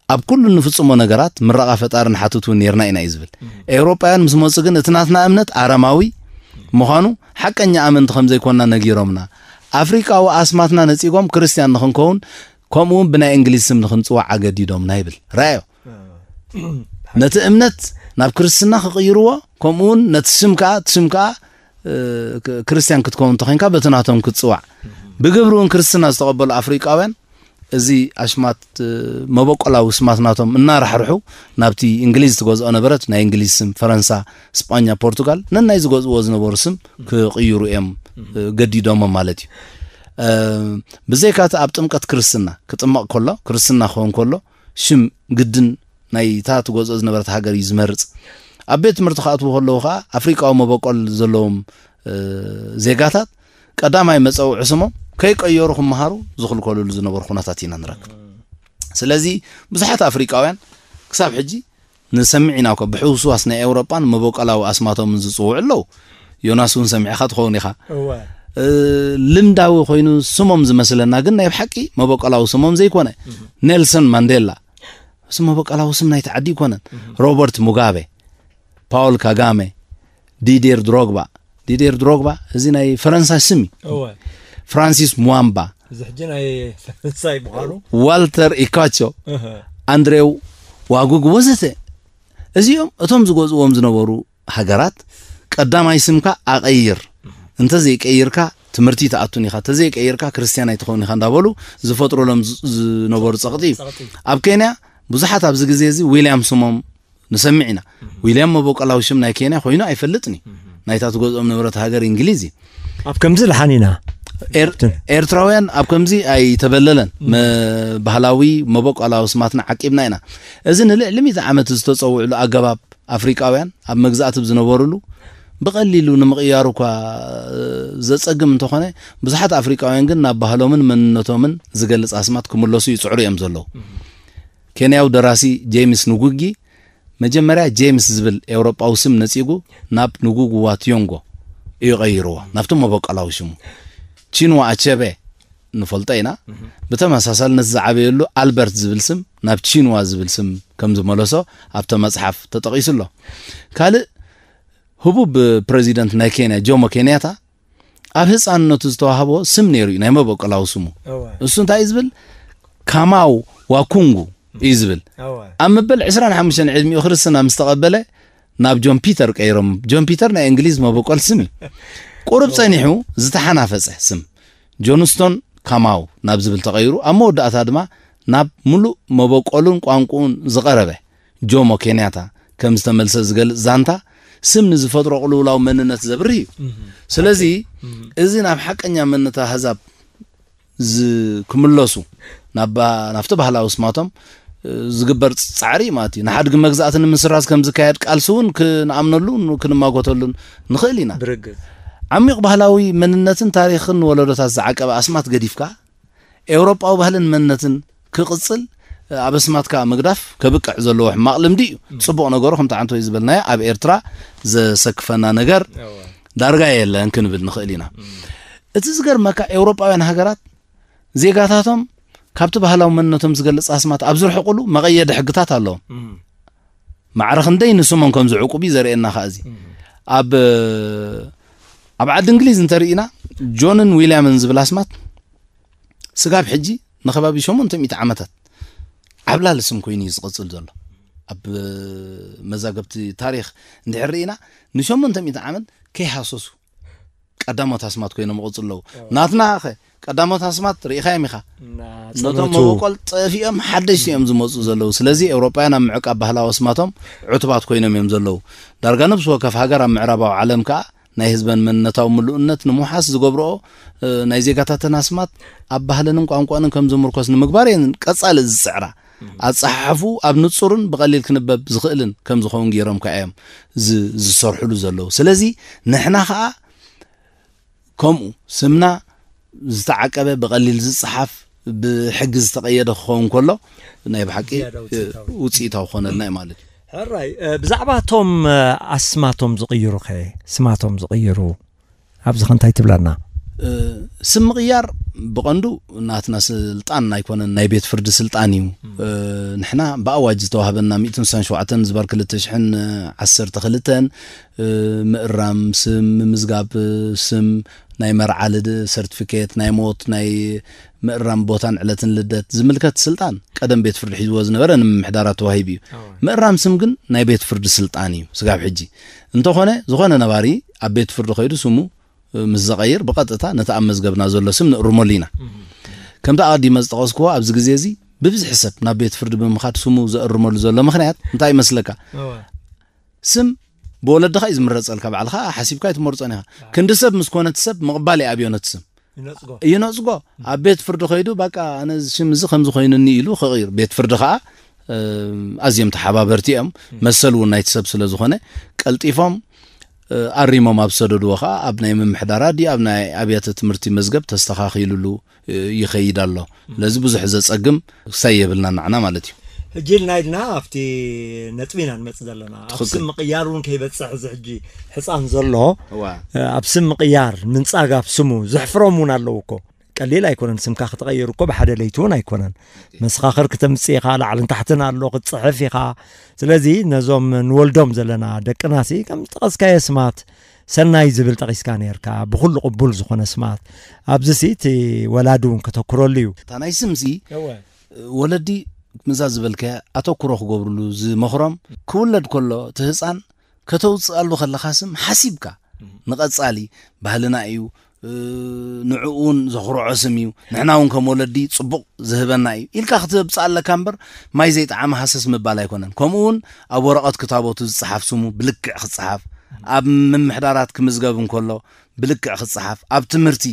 ኣብ ኩሉ እንፍጽሞ ነገራት ምረቓ ፈጣሪ ንሓትት እውን ነይርና ኢና እዩ ዝብል። ኤውሮጳውያን ምስ መጹ ግን እቲ ናትና እምነት ኣረማዊ ምዃኑ ሓቀኛ ኣመንቲ ከም ዘይኮንና ነጊሮምና። ኣፍሪቃዊ ኣስማትና ነጺጎም ክርስትያን ንኽንከውን ከምኡ እውን ብናይ እንግሊዝ ስም ንኽንጽዋዕ ኣገዲዶምና ይብል። ረኣዮ። ነቲ እምነት ናብ ክርስትና ክቕይርዎ ከምኡ እውን ነቲ ስም ከኣ እቲ ስም ከኣ ክርስትያን ክትከውን እንተኾይንካ በቲ ናቶም ክትጽዋዕ። ብግብሪ እውን ክርስትና ዝተቐበሉ ኣፍሪቃውያን እዚ ኣሽማት መበቆላዊ ስማት ናቶም እናራሕርሑ ናብቲ እንግሊዝ ትገዝኦ ነበረት ናይ እንግሊዝ ስም ፈረንሳ፣ ስጳኛ፣ ፖርቱጋል ነናይ ዝገዝእዎ ዝነበሩ ስም ክቕይሩ እዮም ገዲዶሞም ማለት እዩ። ብዘይካቲ ኣብ ጥምቀት ክርስትና ክጥመቕ ከሎ ክርስትና ክኸውን ከሎ ሽም ግድን ናይታ ትገዝኦ ዝነበረት ሃገር እዩ ዝመርጽ። ኣብ ቤት ትምህርቲ ክኣትዉ ከለዉ ከዓ ኣፍሪቃዊ መበቆል ዘለዎም ዜጋታት ቀዳማይ መፀውዒ ስሞም ከይቀየሩ ክመሃሩ ዝኽልከሉሉ ዝነበሩ ኩነታት ኢና ንረክብ። ስለዚ ብዙሓት ኣፍሪቃውያን ክሳብ ሕጂ ንሰምዕ ኢና እኮ ብሕውስዋስ ናይ ኤውሮጳን መበቆላዊ ኣስማቶምን ዝፅውዑ ኣለዉ። ዮናስ እውን ሰሚዕኻ ትኸውን ኢኻ። ልምዳዊ ኮይኑ ስሞም ዝመስለና ግን ናይ ብሓቂ መበቆላዊ ስሞም ዘይኮነ፣ ኔልሰን ማንዴላ፣ እሱ መበቆላዊ ስም ናይቲ ዓዲ ኣይኮነን። ሮበርት ሙጋቤ፣ ፓውል ካጋሜ፣ ዲዴር ድሮግባ። ዲዴር ድሮግባ እዚ ናይ ፈረንሳ ስም እዩ። ፍራንሲስ ሙዋምባ፣ እዚ ሕጂ ናይ ፈረንሳይ ምዃኑ። ዋልተር ኢካቾ፣ ኣንድሬው ዋጉግ ወዘተ። እዚኦም እቶም ዝገዝእዎም ዝነበሩ ሃገራት ቀዳማይ ስምካ ኣቐይር፣ እንተዘይቀይርካ ትምህርቲ ኣይትኣቱን ኢኻ፣ እንተዘይቀይርካ ክርስትያን ኣይትኸውን ኢኻ እንዳበሉ ዝፈጥሩሎም ዝነበሩ ጸቕጢ እዩ። ኣብ ኬንያ ብዙሓት ኣብዚ ግዜ እዚ ዊልያም ስሞም ንሰምዕ ኢና። ዊልያም መበቆላዊ ሽም ናይ ኬንያ ኮይኑ ኣይፈልጥን እዩ። ናይታ ትገዝኦም ነበረት ሃገር እንግሊዝ እዩ። ኣብ ከምዚ ደሓን ኢና። ኤርትራውያን ኣብ ከምዚ ኣይተበለለን። ባህላዊ መበቆላዊ ስማትና ዓቂብና ኢና። እዚ ንልዕሊ ሚእቲ ዓመት ዝተጸውዕሉ ኣገባብ ኣፍሪቃውያን ኣብ መግዛእቲ ዝነበሩሉ ብቐሊሉ ንምቕያሩ እኳ ዘጸግም እንተኾነ፣ ብዙሓት ኣፍሪቃውያን ግን ናብ ባህሎምን መንነቶምን ዝገልጽ ኣስማት ክምለሱ ይጽዕሩ እዮም ዘለዉ። ኬንያዊ ደራሲ ጄምስ ንጉጊ መጀመርያ ጄምስ ዝብል ኤውሮጳዊ ስም ነጺጉ ናብ ንጉጉ ዋ ቲዮንጎ እዩ ቀይርዎ፣ ናብቲ መበቆላዊ ሽሙ። ቺንዋ ኣቸቤ ንፈልጦ ኢና። ብተመሳሳሊ ነቲ ዝዓበየሉ ኣልበርት ዝብል ስም ናብ ቺንዋ ዝብል ስም ከም ዝመለሶ ኣብቲ መጽሓፍ ተጠቒሱ ኣሎ። ካልእ ህቡብ ፕረዚደንት ናይ ኬንያ ጆሞ ኬንያታ ኣብ ህፃንነቱ ዝተዋህቦ ስም ነይሩ እዩ፣ ናይ መበቆላዊ ስሙ። እሱ እንታይ እዩ ዝብል? ካማው ዋኩንጉ እዩ ዝብል። ኣብ መበል ዕስራን ሓሙሽተን ዕድሚኡ ክርስትና ምስ ተቐበለ ናብ ጆን ፒተር ቀይሮም። ጆን ፒተር ናይ እንግሊዝ መበቆል ስም እዩ። ቁሩብ ጸኒሑ ዝተሓናፈጸ ስም ጆንስቶን ካማው ናብ ዝብል ተቐይሩ፣ ኣብ መወዳእታ ድማ ናብ ሙሉእ መበቆሉን ቋንቋኡን ዝቐረበ ጆሞ ኬንያታ ከም ዝተመልሰ ዝገልጽ ዛንታ፣ ስም ንዝፈጥሮ ቅልውላው መንነት ዘብርህ እዩ። ስለዚ እዚ ናብ ሓቀኛ መንነት ኣህዛብ ዝ-፣ ክምለሱ ናባ-፣ ናብቲ ባህላዊ ስማቶም፣ እ፣ ዝግበር ጻዕሪ እዩ ማለት እዩ። ንሓድጊ መግዛእቲ ንምስራዝ ከም ዝካየድ ቃልሲ እውን ክንኣምነሉ ን-፣ ክንማጎተሉን ንኽእል ኢና። ብርግጽ። ዓሚቕ ባህላዊ መንነትን ታሪኽን ወለዶታት ዝዓቀበ ኣስማት ገዲፍካ፣ ኤውሮጳዊ ባህልን መንነትን ክቕጽል፣ እ፣ ኣብ ኣስማትካ ምግዳፍ ከብቅዕ ዘለዎ ሕማቕ ልምዲ እዩ። ጽቡቕ ነገሩ፣ ከምቲ ዓንቶይ ዝበልናዮ፣ ኣብ ኤርትራ ዘሰክፈና ነገር ዳርጋ የለን ክንብል ንኽእል ኢና። እቲ ዝገርመካ፣ ኤውሮጳውያን ሃገራት ዜጋታቶም ካብቲ ባህላዊ መንነቶም ዝገልጽ ኣስማት ኣብ ዝርሕቁሉ መቐየዲ ሕግታት ኣለዎም። ማዕረ ክንደይ ንስሞም ከም ዝዕቁብ እዩ ዘርእየና ከኣ እዚ። ኣብ፣ ኣብ ዓዲ እንግሊዝ እንተርኢና፣ ጆንን ዊልያምን ዝብል ኣስማት ስጋብ ሕጂ ንከባቢ ሸሞንተ ሚእቲ ዓመታት ዓብላሊ ስም ኮይኑ እዩ ዝቕጽል ዘሎ። ኣብ መዛግብቲ ታሪኽ እንድሕር ርኢና፣ ንሸሞንተ ሚእቲ ዓመት ከይሃሰሱ ቀዳሞት ኣስማት ኮይኖም ይቕጽሉ ኣለዉ። ናትና ኸ ቀዳሞት ኣስማት ርኢኻዮም ኢኻ። ነቶም መበቆል ጠፊኦም ሓደሽቲ እዮም ዝመጹ ዘለዉ። ስለዚ ኤውሮጳውያን ኣብ ምዕቃብ ባህላዊ ኣስማቶም ዕቱባት ኮይኖም እዮም ዘለዉ። ዳርጋ ነብሲ ወከፍ ሃገር ኣብ ምዕራባዊ ዓለም ከኣ ናይ ህዝበን መንነታዊ ምሉእነት ንምውሓስ ዝገብርኦ፣ እ፣ ናይ ዜጋታተን ኣስማት ኣብ ባህለንን ቋንቋንን ከም ዝምርኮስ ንምግባር እየን ቀጻሊ ዝጽዕራ። ኣጸሓሕፉ ኣብ ንጹርን ብቐሊል ክንበብ ዝኽእልን ከም ዝኸውን ገይሮም ከኣ እዮም ዝ-፣ ዝሰርሑሉ ዘለዉ። ስለዚ ንሕና ከኣ ከምኡ ስምና ዝተዓቀበ፣ ብቐሊል ዝጸሓፍ፣ ብሕጊ ዝተቐየደ ክኸውን ከሎ፣ ናይ ብሓቂ፣ ዝያዳ ውጽኢታዊ። እ፣ ውጽኢታዊ ክኾነልና እዩ ማለት እዩ። ሕራይ፣ እ፣ ብዛዕባ እቶም፣ እ፣ ኣስማቶም ዝቕይሩ ኸ፣ ስማቶም ዝቕይሩ፣ ኣብዚ ኸ እንታይ ትብለና? እ፣ ስም ምቕያር ብቐንዱ ናትና ስልጣን ኣይኮነን፣ ናይ ቤት ፍርዲ ስልጣን እዩ። እ፣ ንሕና ብኣዋጅ ዝተዋህበና ሚእትን ስሳን ሸውዓተን ዝባር ክልተ ሽሕን ዓሰርተ ክልተን፣ እ፣ ምእራም ስም፣ ምምዝጋብ ስም፣ ናይ መርዓ ልድ-፣ ሰርቲፊኬት፣ ናይ ሞት፣ ናይ ምእራም ቦታን ዕለትን ልደት ዝምልከት ስልጣን ቀደም ቤት ፍርዲ ሒዝዎ ዝነበረ ንምምሕዳራት ተዋሂቡ እዩ። ምእራም ስም ግን ናይ ቤት ፍርዲ ስልጣን እዩ ስጋብ ሕጂ። እንተኾነ፣ ዝኾነ ነባሪ ኣብ ቤት ፍርዲ ከይዱ ስሙ፣ እ፣ ምስ ዘቐይር፣ ብቐጥታ ነቲ ኣብ መዝገብና ዘሎ ስም ንእርመሉ ኢና። ከምቲ ኣቐዲመ ዝጠቐስክዎ፣ ኣብዚ ግዜ እዚ ብብዝሒ ሰብ ናብ ቤት ፍርዲ ብምኻድ ስሙ ዘእርመሉ ዘሎ ምኽንያት እንታይ ይመስለካ? ስም ብወለድኻ እዩ ዝምረጸልካ፣ ባዕልኻ ሓሲብካ ኣይትመርጾን ኢኻ። ክንዲ ሰብ ምስ ኮነ እቲ ሰብ ምቕባል ይኣብዮ ነቲ ስም። ይነጽጎ። ይነጽጎ። ኣብ ቤት ፍርዲ ከይዱ፣ "በቃ፣ ኣነ እዚ ሽም እዚ ከምዚ ኮይኑኒ" ኢሉ ክቕይር። ቤት ፍርዲ ከኣ፣ እ፣ ኣዝዮም ተሓባበርቲ እዮም። መሰል እውን ናይቲ ሰብ ስለ ዝኾነ፣ ቀልጢፎም፣ እ፣ ኣሪሞም ኣብ ዝሰደድዎ ከኣ፣ ኣብ ናይ ምምሕዳራት ድዩ፣ ኣብ ናይ ኣብያተ ትምህርቲ መዝገብ ተስተኻኺሉሉ፣ እ፣ ይኸይድ ኣሎ። ስለዚ ብዙሕ ዘጸግም ክሳይ የብልና ንዓና ማለት እዩ። ሕጂ ኢልና ኢልና ኣብቲ ነጥቢ ኢና ንመጽእ ዘለና። ኣብ ትኽክል። ስም ምቕያር እውን ከይበጽሕ፣ እዚ ሕጂ ሕጻን ዘሎ፣ እዋ። እ፣ ኣብ ስም ምቕያር ምንጻግ ኣብ ስሙ ዘሕፍሮም እውን ኣለዉ እኮ። ቀሊል ኣይኮነን። ስምካ ክትቐይር እኮ ብሓደ ለይቲ እውን ኣይኮነን። መሰኻኽር ክተምጽእ ኢኻ፣ ላዕልን ታሕትን ኣሎ፣ ክትጽሕፍ ኢኻ። ስለዚ ነዞም ንወልዶም ዘለና ደቅናሲ ከም ዝጠቐስካዮ ስማት ሰናይ ዝብል ጠቒስካ ነርካ፣ ብኹሉ ቅቡል ዝኾነ ስማት። ኣብዚሲ እቲ ወላዲ እውን ከተኩረሉ እዩ። እታ ናይ ስምሲ እወ። ወለዲ፣ ምዛ ዝበልካያ፣ ኣተኩሮ ክገብርሉ ዝመኽሮም፣ ክውለድ ከሎ እቲ ህፃን ከተውፅኣሉ ከለኻ ስም ሓሲብካ፣ ንቐፃሊ ባህልና እዩ፣ እ፣ ንዕኡ እውን ዘኹርዖ ስም እዩ፣ ንሕና እውን ከም ወለዲ ፅቡቕ ዝህበና እዩ ኢልካ ክትብፃ ኣለካ እምበር፣ ማይ ዘይጠዓመ ሃሰስ ምባል ኣይኮነን። ከምኡ እውን ኣብ ወረቐት ክታቦቱ ዝፀሓፍ ስሙ ብልክዕ ክፀሓፍ፣ ኣብ ምምሕዳራት ክምዝገብ እንከሎ ብልክዕ ክፀሓፍ፣ ኣብ ትምህርቲ፣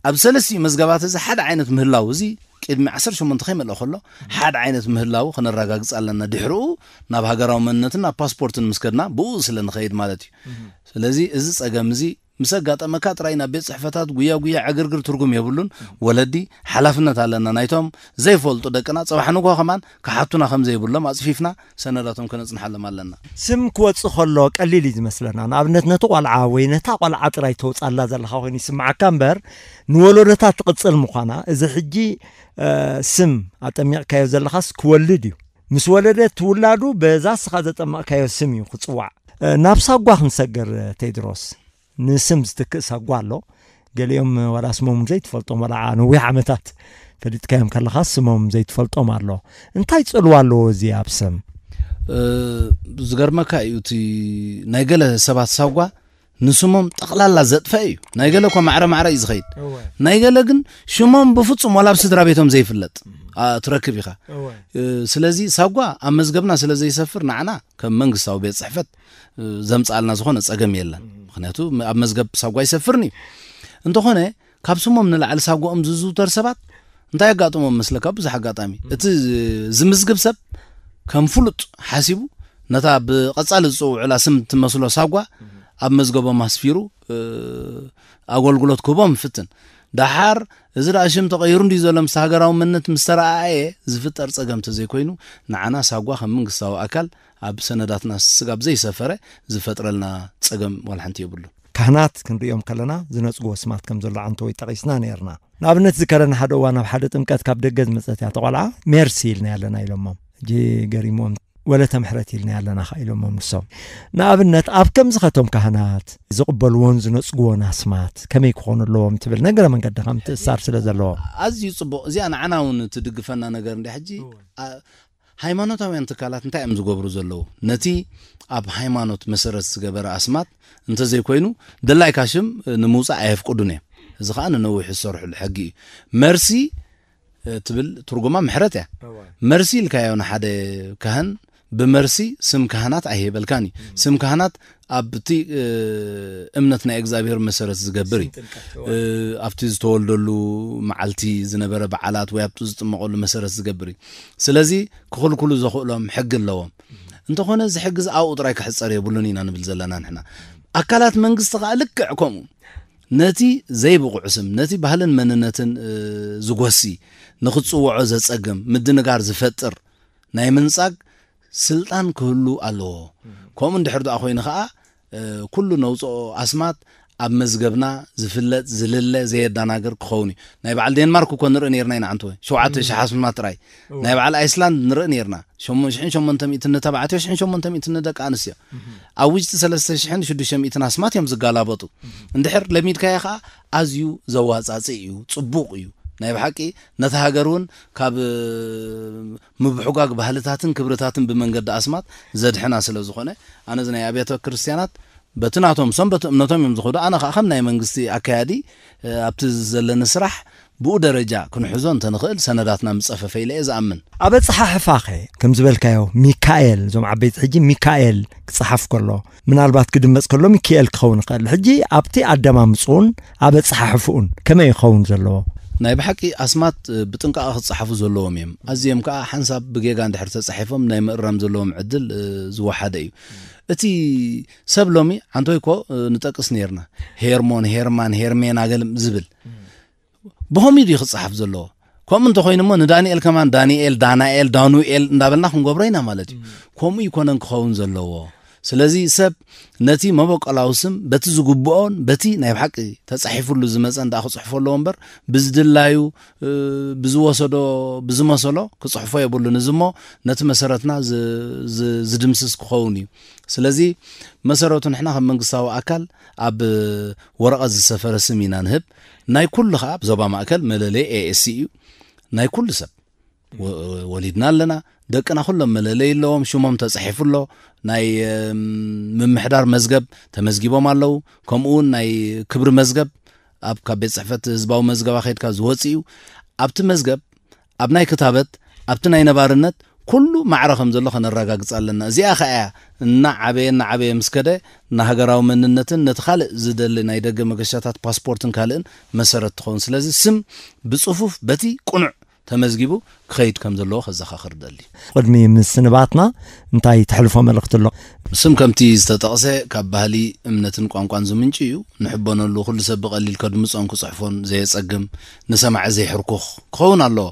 ኣብ ሰለስቲኡ መዝገባት እዚ ሓደ ዓይነት ምህላው፣ እዚ ቅድሚ ዓሰርተ ሸሞንተ ከይመልኦ ከሎ ሓደ ዓይነት ምህላው ከነረጋግጽ ኣለና። ድሕርኡ ናብ ሃገራዊ መንነትን ናብ ፓስፖርትን ምስ ከድና ብኡ ስለ ንኸይድ ማለት እዩ። ስለዚ እዚ ጸገም እዚ ምስ ኣጋጠመካ ጥራይ ናብ ቤት ጽሕፈታት ጉያ ጉያ ዕግርግር ትርጉም የብሉን። ወለዲ ሓላፍነት ኣለና፣ ናይቶም ዘይፈልጡ ደቅና ጽባሕ ንግሆ ከማን ክሓቱና ከም ዘይብሎም ኣጽፊፍና ሰነዳቶም ከነጽንሓሎም ኣለና። ስም ክወጽእ ከሎ ቀሊል እዩ ዝመስለና። ንኣብነት ነቲ ቆልዓ ወይ ነታ ቆልዓ ጥራይ ተውጻላ ዘለኻ ኮይኑ ይስምዓካ እምበር፣ ንወለዶታት ትቕጽል ምዃና፣ እዚ ሕጂ እ፣ ስም ኣጠሚቕካዮ ዘለኻስ ክወልድ እዩ። ምስ ወለደ እቲ ውላዱ በዛ እስኻ ዘጠመቕካዮ ስም እዩ ክጽዋዕ። እ፣ ናብ ሳጓ ክንሰግር፣ እ፣ ቴድሮስ፣ ንስም ዝትክእ ሳጓ ኣሎ። ገሊኦም ዋላ ስሞም ዘይትፈልጦም፣ ዋላ ነዊሕ ዓመታት ፈሊጥካዮም ከለኻ ስሞም ዘይትፈልጦም ኣሎ። እንታይ ጽልዋ ኣለዎ እዚ ኣብ ስም? እ፣ ዝገርመካ እዩ፣ እቲ ናይ ገለ ሰባት ሳጓ ንስሞም ጠቕላላ ዘጥፈ እዩ። ናይ ገለ እኮ ማዕረ ማዕረ እዩ ዝኸይድ። ናይ ገለ ግን ሽሞም ብፍጹም ዋላ ኣብ ስድራ ቤቶም ዘይፍለጥ፣ አ፣ ትረክብ ኢኻ። እ፣ ስለዚ ሳጓ ኣብ መዝገብና ስለ ዘይሰፍር ንዓና ከም መንግስታዊ ቤት ጽሕፈት፣ እ፣ ዘምጽኣልና ዝኾነ ጸገም የለን። ምኽንያቱ ኣብ መዝገብ ሳጓ ይሰፍርን እዩ። እንተኾነ ካብ ስሞም ንላዕሊ ሳጓኦም ዝዝውተር ሰባት እንታይ ኣጋጥሞም መስለካ? ብዙሕ ኣጋጣሚ እቲ ዝምዝግብ ሰብ ከም ፍሉጥ ሓሲቡ ነታ ብቐጻሊ ዝጽውዑላ ስም ትመስሎ ሳጓ ኣብ መዝገቦም ኣስፊሩ፣ እ፣ ኣገልግሎት ክህቦም ይፍትን። ደሓር እዚ ደኣ ሽም ተቐይሩ እንድዩ ዘሎ፣ ምስ ሃገራዊ መንነት ምስ ተረኣኣየ ዝፍጠር ጸገም ተዘይኮይኑ፣ ንዓና ሳጓ ከም መንግስታዊ ኣካል ኣብ ሰነዳትና ስጋብ ዘይሰፈረ ዝፈጥረልና ጸገም ዋላ ሓንቲ የብሉን። ካህናት ክንርእዮም ከለና ዝነጽግዎ ስማት ከም ዘሎ ዓንተወይ ጠቒስና ነይርና። ንኣብነት ዝከረኒ ሓደ እዋን ኣብ ሓደ ጥምቀት ካብ ደገ ዝመጸት እያ ተቖልዓ፣ ሜርሲ ኢልና ኣለና ኢሎሞም። ሕጂ ገሪሞም፣ ወለተ ምሕረት ኢልና ኣለና ኸ ኢሎሞም ንሶም። ንኣብነት ኣብ ከምዚ ኸቶም ካህናት ዝቕበልዎን ዝነጽግዎን ኣስማት ከመይ ክኾኑ ኣለዎም ትብል ነገረ መንገዲ ከም ትእሳር ስለ ዘለዎ። ኣዝዩ ጽቡቕ። እዚኣ ንዓና እውን ትድግፈና ነገር እንዲ ሕጂ፣ እወ። ኣ-፣ ሃይማኖታውያን ትካላት እንታይ እዮም ዝገብሩ ዘለዉ? ነቲ ኣብ ሃይማኖት መሰረት ዝገበረ ኣስማት እንተዘይኮይኑ፣ ደላይካ ሽም ንምውጻእ ኣየፍቅዱን እዮም። እዚ ኸኣ ንነዊሕ ዝሰርሕሉ ሕጊ እዩ። መርሲ፣ እ፣ ትብል ትርጉማ ምሕረት እያ። እወ። መርሲ ኢልካዮ ንሓደ ካህን፣ ብመርሲ ስም ካህናት ኣይህበልካን እዩ። ስም ካህናት ኣብቲ፣ እ፣ እምነት ናይ እግዚኣብሔር መሰረት ዝገብር እዩ። ስም ጥምቀት፣ እወ። እ፣ ኣብቲ ዝተወልደሉ መዓልቲ ዝነበረ በዓላት ወይ ኣብቲ ዝጥመቐሉ መሰረት ዝገብር እዩ። ስለዚ ክኽልክሉ ዘኽእሎም ሕጊ ኣለዎም። እንተኾነ እዚ ሕጊ እዚ ኣብኡ ጥራይ ክሕጸር የብሉን ኢና ንብል ዘለና ንሕና። ኣካላት መንግስቲ ከኣ ልክዕ ከምኡ ነቲ ዘይብቑዕ ስም፣ ነቲ ባህልን መንነትን፣ እ፣ ዝጎሲ፣ ንኽትጽውዖ ዘጸግም፣ ምድንጋር ዝፈጥር ናይ ምንጻግ ስልጣን ክህሉ ኣለዎ። ከምኡ እንድሕር ደኣ ኮይኑ ከኣ፣ እ፣ ኩሉ ነውጽኦ ኣስማት ኣብ መዝገብና ዝፍለጥ፣ ዝልለ፣ ዘየደናግር ክኸውን እዩ። ናይ በዓል ዴንማርክ እኮ ንርኢ ነይርና ኢና፣ ዓንተወይ። ሸውዓተ ሺሕ ኣስማት ጥራይ። እወ። ናይ በዓል ኣይስላንድ ንርኢ ነይርና። ሸሞን ሽሕን ሸሞንተ ሚእትን ንተባዕትዮ፣ ሽሕን ሸሞንተ ሚእትን ንደቂ ኣንስትዮ። ኣብ ውሽጢ ሰለስተ ሽሕን ሽዱሽተ ሚእትን ኣስማት እዮም ዝጋላበጡ። እንድሕር ለሚድካዮ ከኣ ኣዝዩ ዘዋጻጽእ እዩ፣ ጽቡቕ እዩ። ናይ ብሓቂ ነታ ሃገር እውን ካብ፣ እ፣ ምብሕጓግ ባህልታትን ክብርታትን ብመንገዲ ኣስማት ዘድሕና ስለ ዝኾነ፣ ኣነ እዚ ናይ ኣብያተ ክርስቲያናት በቲ ናቶም ሰንበት እምነቶም እዮም ዝኸዱ። ኣነ ኸዓ ከም ናይ መንግስቲ ኣካያዲ፣ እ፣ ኣብቲ ዘለኒ ስራሕ ብኡ ደረጃ ክንሕዞ እንተንኽእል ሰነዳትና ምጸፈፈ ኢለ እየ ዝኣምን። ኣብ ኣጸሓሕፋኸ ከም ዝበልካዮ ሚካኤል፣ እዞም ዓበይቲ ሕጂ ሚካኤል ክጸሓፍ ከሎ ምናልባት ክድመጽ ከሎ ሚካኤል ክኸውን ይኽእል። ሕጂ ኣብቲ ኣደማምጽኡን ኣብ ኣጸሓሕፍኡን ከመይ ክኸውን ዘለዎ? ናይ ብሓቂ ኣስማት፣ እ፣ ብጥንቃቐ ክጸሓፉ ዘለዎም እዮም። ኣዝዮም ከኣ ሓንሳብ ብጌጋ እንድሕር ተጻሒፎም ናይ ምእራም ዘለዎም ዕድል፣ እ፣ ዝወሓደ እዩ። እቲ ሰብ ሎሚ ዓንቶይ እኮ፣ እ፣ ንጠቅስ ነይርና። ሄርሞን፣ ሄርማን፣ ሄርሜን ኣገልም ዝብል። ብኸምኡ ድዩ ክጸሓፍ ዘለዎ? ከምኡ እንተኾይኑ እሞ ንዳንኤል ከማን ዳንኤል፣ ዳናኤል፣ ዳኑኤል እንዳበልና ክንገብሮ ኢና ማለት እዩ። ከምኡ ይኮነን ክኸውን ዘለዎ። ስለዚ ሰብ ነቲ መበቆላዊ ስም በቲ ዝግብኦን በቲ ናይ ብሓቂ ተጻሒፉሉ ዝመጸን ደኣ ክጽሕፎ ኣለዎ እምበር፣ ብዝድላዩ፣ እ፣ ብዝወሰዶ፣ ብዝመሰሎ ክጽሕፎ የብሉን። እዚ እሞ ነቲ መሰረትና ዝ-፣ ዝ-፣ ዝድምስስ ክኸውን እዩ። ስለዚ መሰረቱ ንሕና ከም መንግስታዊ ኣካል ኣብ ወረቐት ዝሰፈረ ስም ኢና ንህብ። ናይ ኩሉ ኸዓ ኣብ ዞባ ማእከል መለለዪ ኤ ኤስ ሲ እዩ። ናይ ኩሉ ሰብ ወ-፣ ወሊድና ኣለና። ደቅና ኩሎም መለለዪ ኣለዎም፣ ሽሞም ተጻሒፉ ኣሎ። ናይ፣ እም፣ ምምሕዳር መዝገብ ተመዝጊቦም ኣለዉ። ከምኡ እውን ናይ ክብሪ መዝገብ ኣብ፣ ካብ ቤት ጽሕፈት ህዝባዊ መዝገባ ከይድካ ዝወጽእ እዩ። ኣብቲ መዝገብ፣ ኣብ ናይ ክታበት፣ ኣብቲ ናይ ነባርነት ኩሉ ማዕረ ከም ዘሎ ከነረጋግጽ ኣለና። እዚኣ ከኣ እያ እናዓበየ እናዓበየ ምስ ከደ ንሃገራዊ መንነትን ነቲ ካልእ ዝደሊ ናይ ደገ መገሻታት ፓስፖርትን ካልእን መሰረት ትኸውን። ስለዚ ስም ብጽፉፍ በቲ ቅኑዕ ተመዝጊቡ ክኸይድ ከም ዘለዎ ከዘኻኽር ደሊ። ቅድሚ ምስንባትና እንታይ ተሕልፎ መልእኽቲ ኣሎ? ስም ከምቲ ዝተጠቕሰ ካብ ባህሊ፣ እምነትን ቋንቋን ዝምንጩ እዩ። ንሕበነሉ፣ ኩሉ ሰብ ብቐሊል ከድምጾን ክጽሕፎን ዘየጸግም፣ ንሰማዒ ዘይሕርኩኽ ክኸውን ኣለዎ።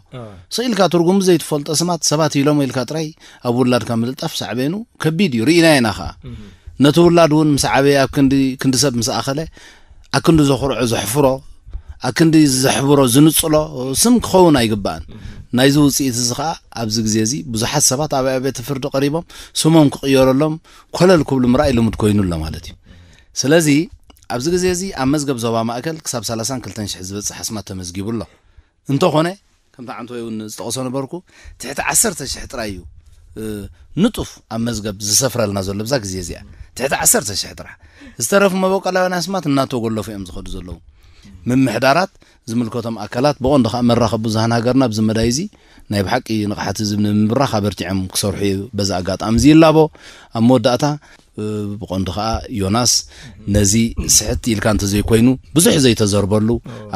ስኢልካ ትርጉሙ ዘይትፈልጦ ስማት ሰባት ኢሎም ኢልካ ጥራይ ኣብ ውላድካ ምልጣፍ ሳዕቤኑ ከቢድ እዩ። ርኢና ኢና ኸኣ። ነቲ ውላድ እውን ምስ ዓበየ ኣብ ክንዲ ክንዲ ሰብ ምስ ኣኸለ ኣክንዲ ዘኹርዖ ዘሕፍሮ፣ ኣክንዲ ዘሕብሮ ዝንጽሎ ስም ክኸውን ኣይግባእን። ናይዚ ውጽኢት እዚ ኸኣ ኣብዚ ግዜ እዚ ብዙሓት ሰባት ኣብ ኣብያተ ፍርዲ ቀሪቦም ስሞም ክቕየረሎም ኮለል ክብሉ ምርኣይ ልሙድ ኮይኑ ኣሎ ማለት እዩ። ስለዚ ኣብዚ ግዜ እዚ ኣብ መዝገብ ዞባ ማእከል ክሳብ ሰላሳን ክልተን ሽሕ ዝበጽሕ ኣስማት ተመዝጊቡ ኣሎ። እንተኾነ ከምቲ ዓንተወይ እውን ዝጠቐሶ ነበርኩ፣ ትሕቲ ዓሰርተ ሽሕ ጥራይ እዩ ንጡፍ ኣብ መዝገብ ዝሰፍረልና ዘሎ ብዛ ግዜ እዚኣ፣ ትሕቲ ዓሰርተ ሽሕ ጥራሕ። ዝተረፉ መበቆላውያን ኣስማት እናተጎለፉ እዮም ዝኸዱ ዘለዉ። ምምሕዳራት ዝምልከቶም ኣካላት ብቐንዱ ከዓ መራኸቢ ብዙሃን ሃገርና ኣብዚ መዳይ እዚ ናይ ብሓቂ ንቕሓት ህዝብ ንምብራኽ ኣበርቲዖም ክሰርሑ እዩ በዚ ኣጋጣሚ እዚ ይላቦ። ኣብ መወዳእታ ብቐንዱ ከዓ ዮናስ ነዚ ስሕት ኢልካ እንተዘይኮይኑ ብዙሕ ዘይተዘርበሉ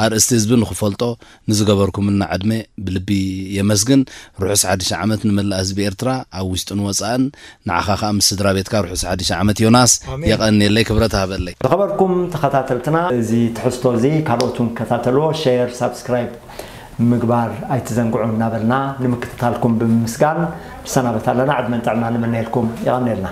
ኣርእስቲ ህዝቢ ንክፈልጦ ንዝገበርኩምና ዕድመ ብልቢ የመስግን። ርሑስ ሓድሽ ዓመት ንመላእ ህዝቢ ኤርትራ ኣብ ውሽጥን ወፃእን። ንዓኻ ከዓ ምስ ስድራ ቤትካ ርሑስ ሓድሽ ዓመት ዮናስ። ኣሜን። የቐንየለይ፣ ክብረት ሃበለይ። ዝኸበርኩም ተኸታተልትና፣ እዚ ትሕዝቶ እዚ ካልኦት እውን ክከታተልዎ ሸር ሳብስክራይብ ምግባር ኣይትዘንግዑ እናበልና ንምክትታልኩም ብምምስጋን ንሰናበት ኣለና። ዕድመን ጥዕና ንምነየልኩም። የቐንየልና።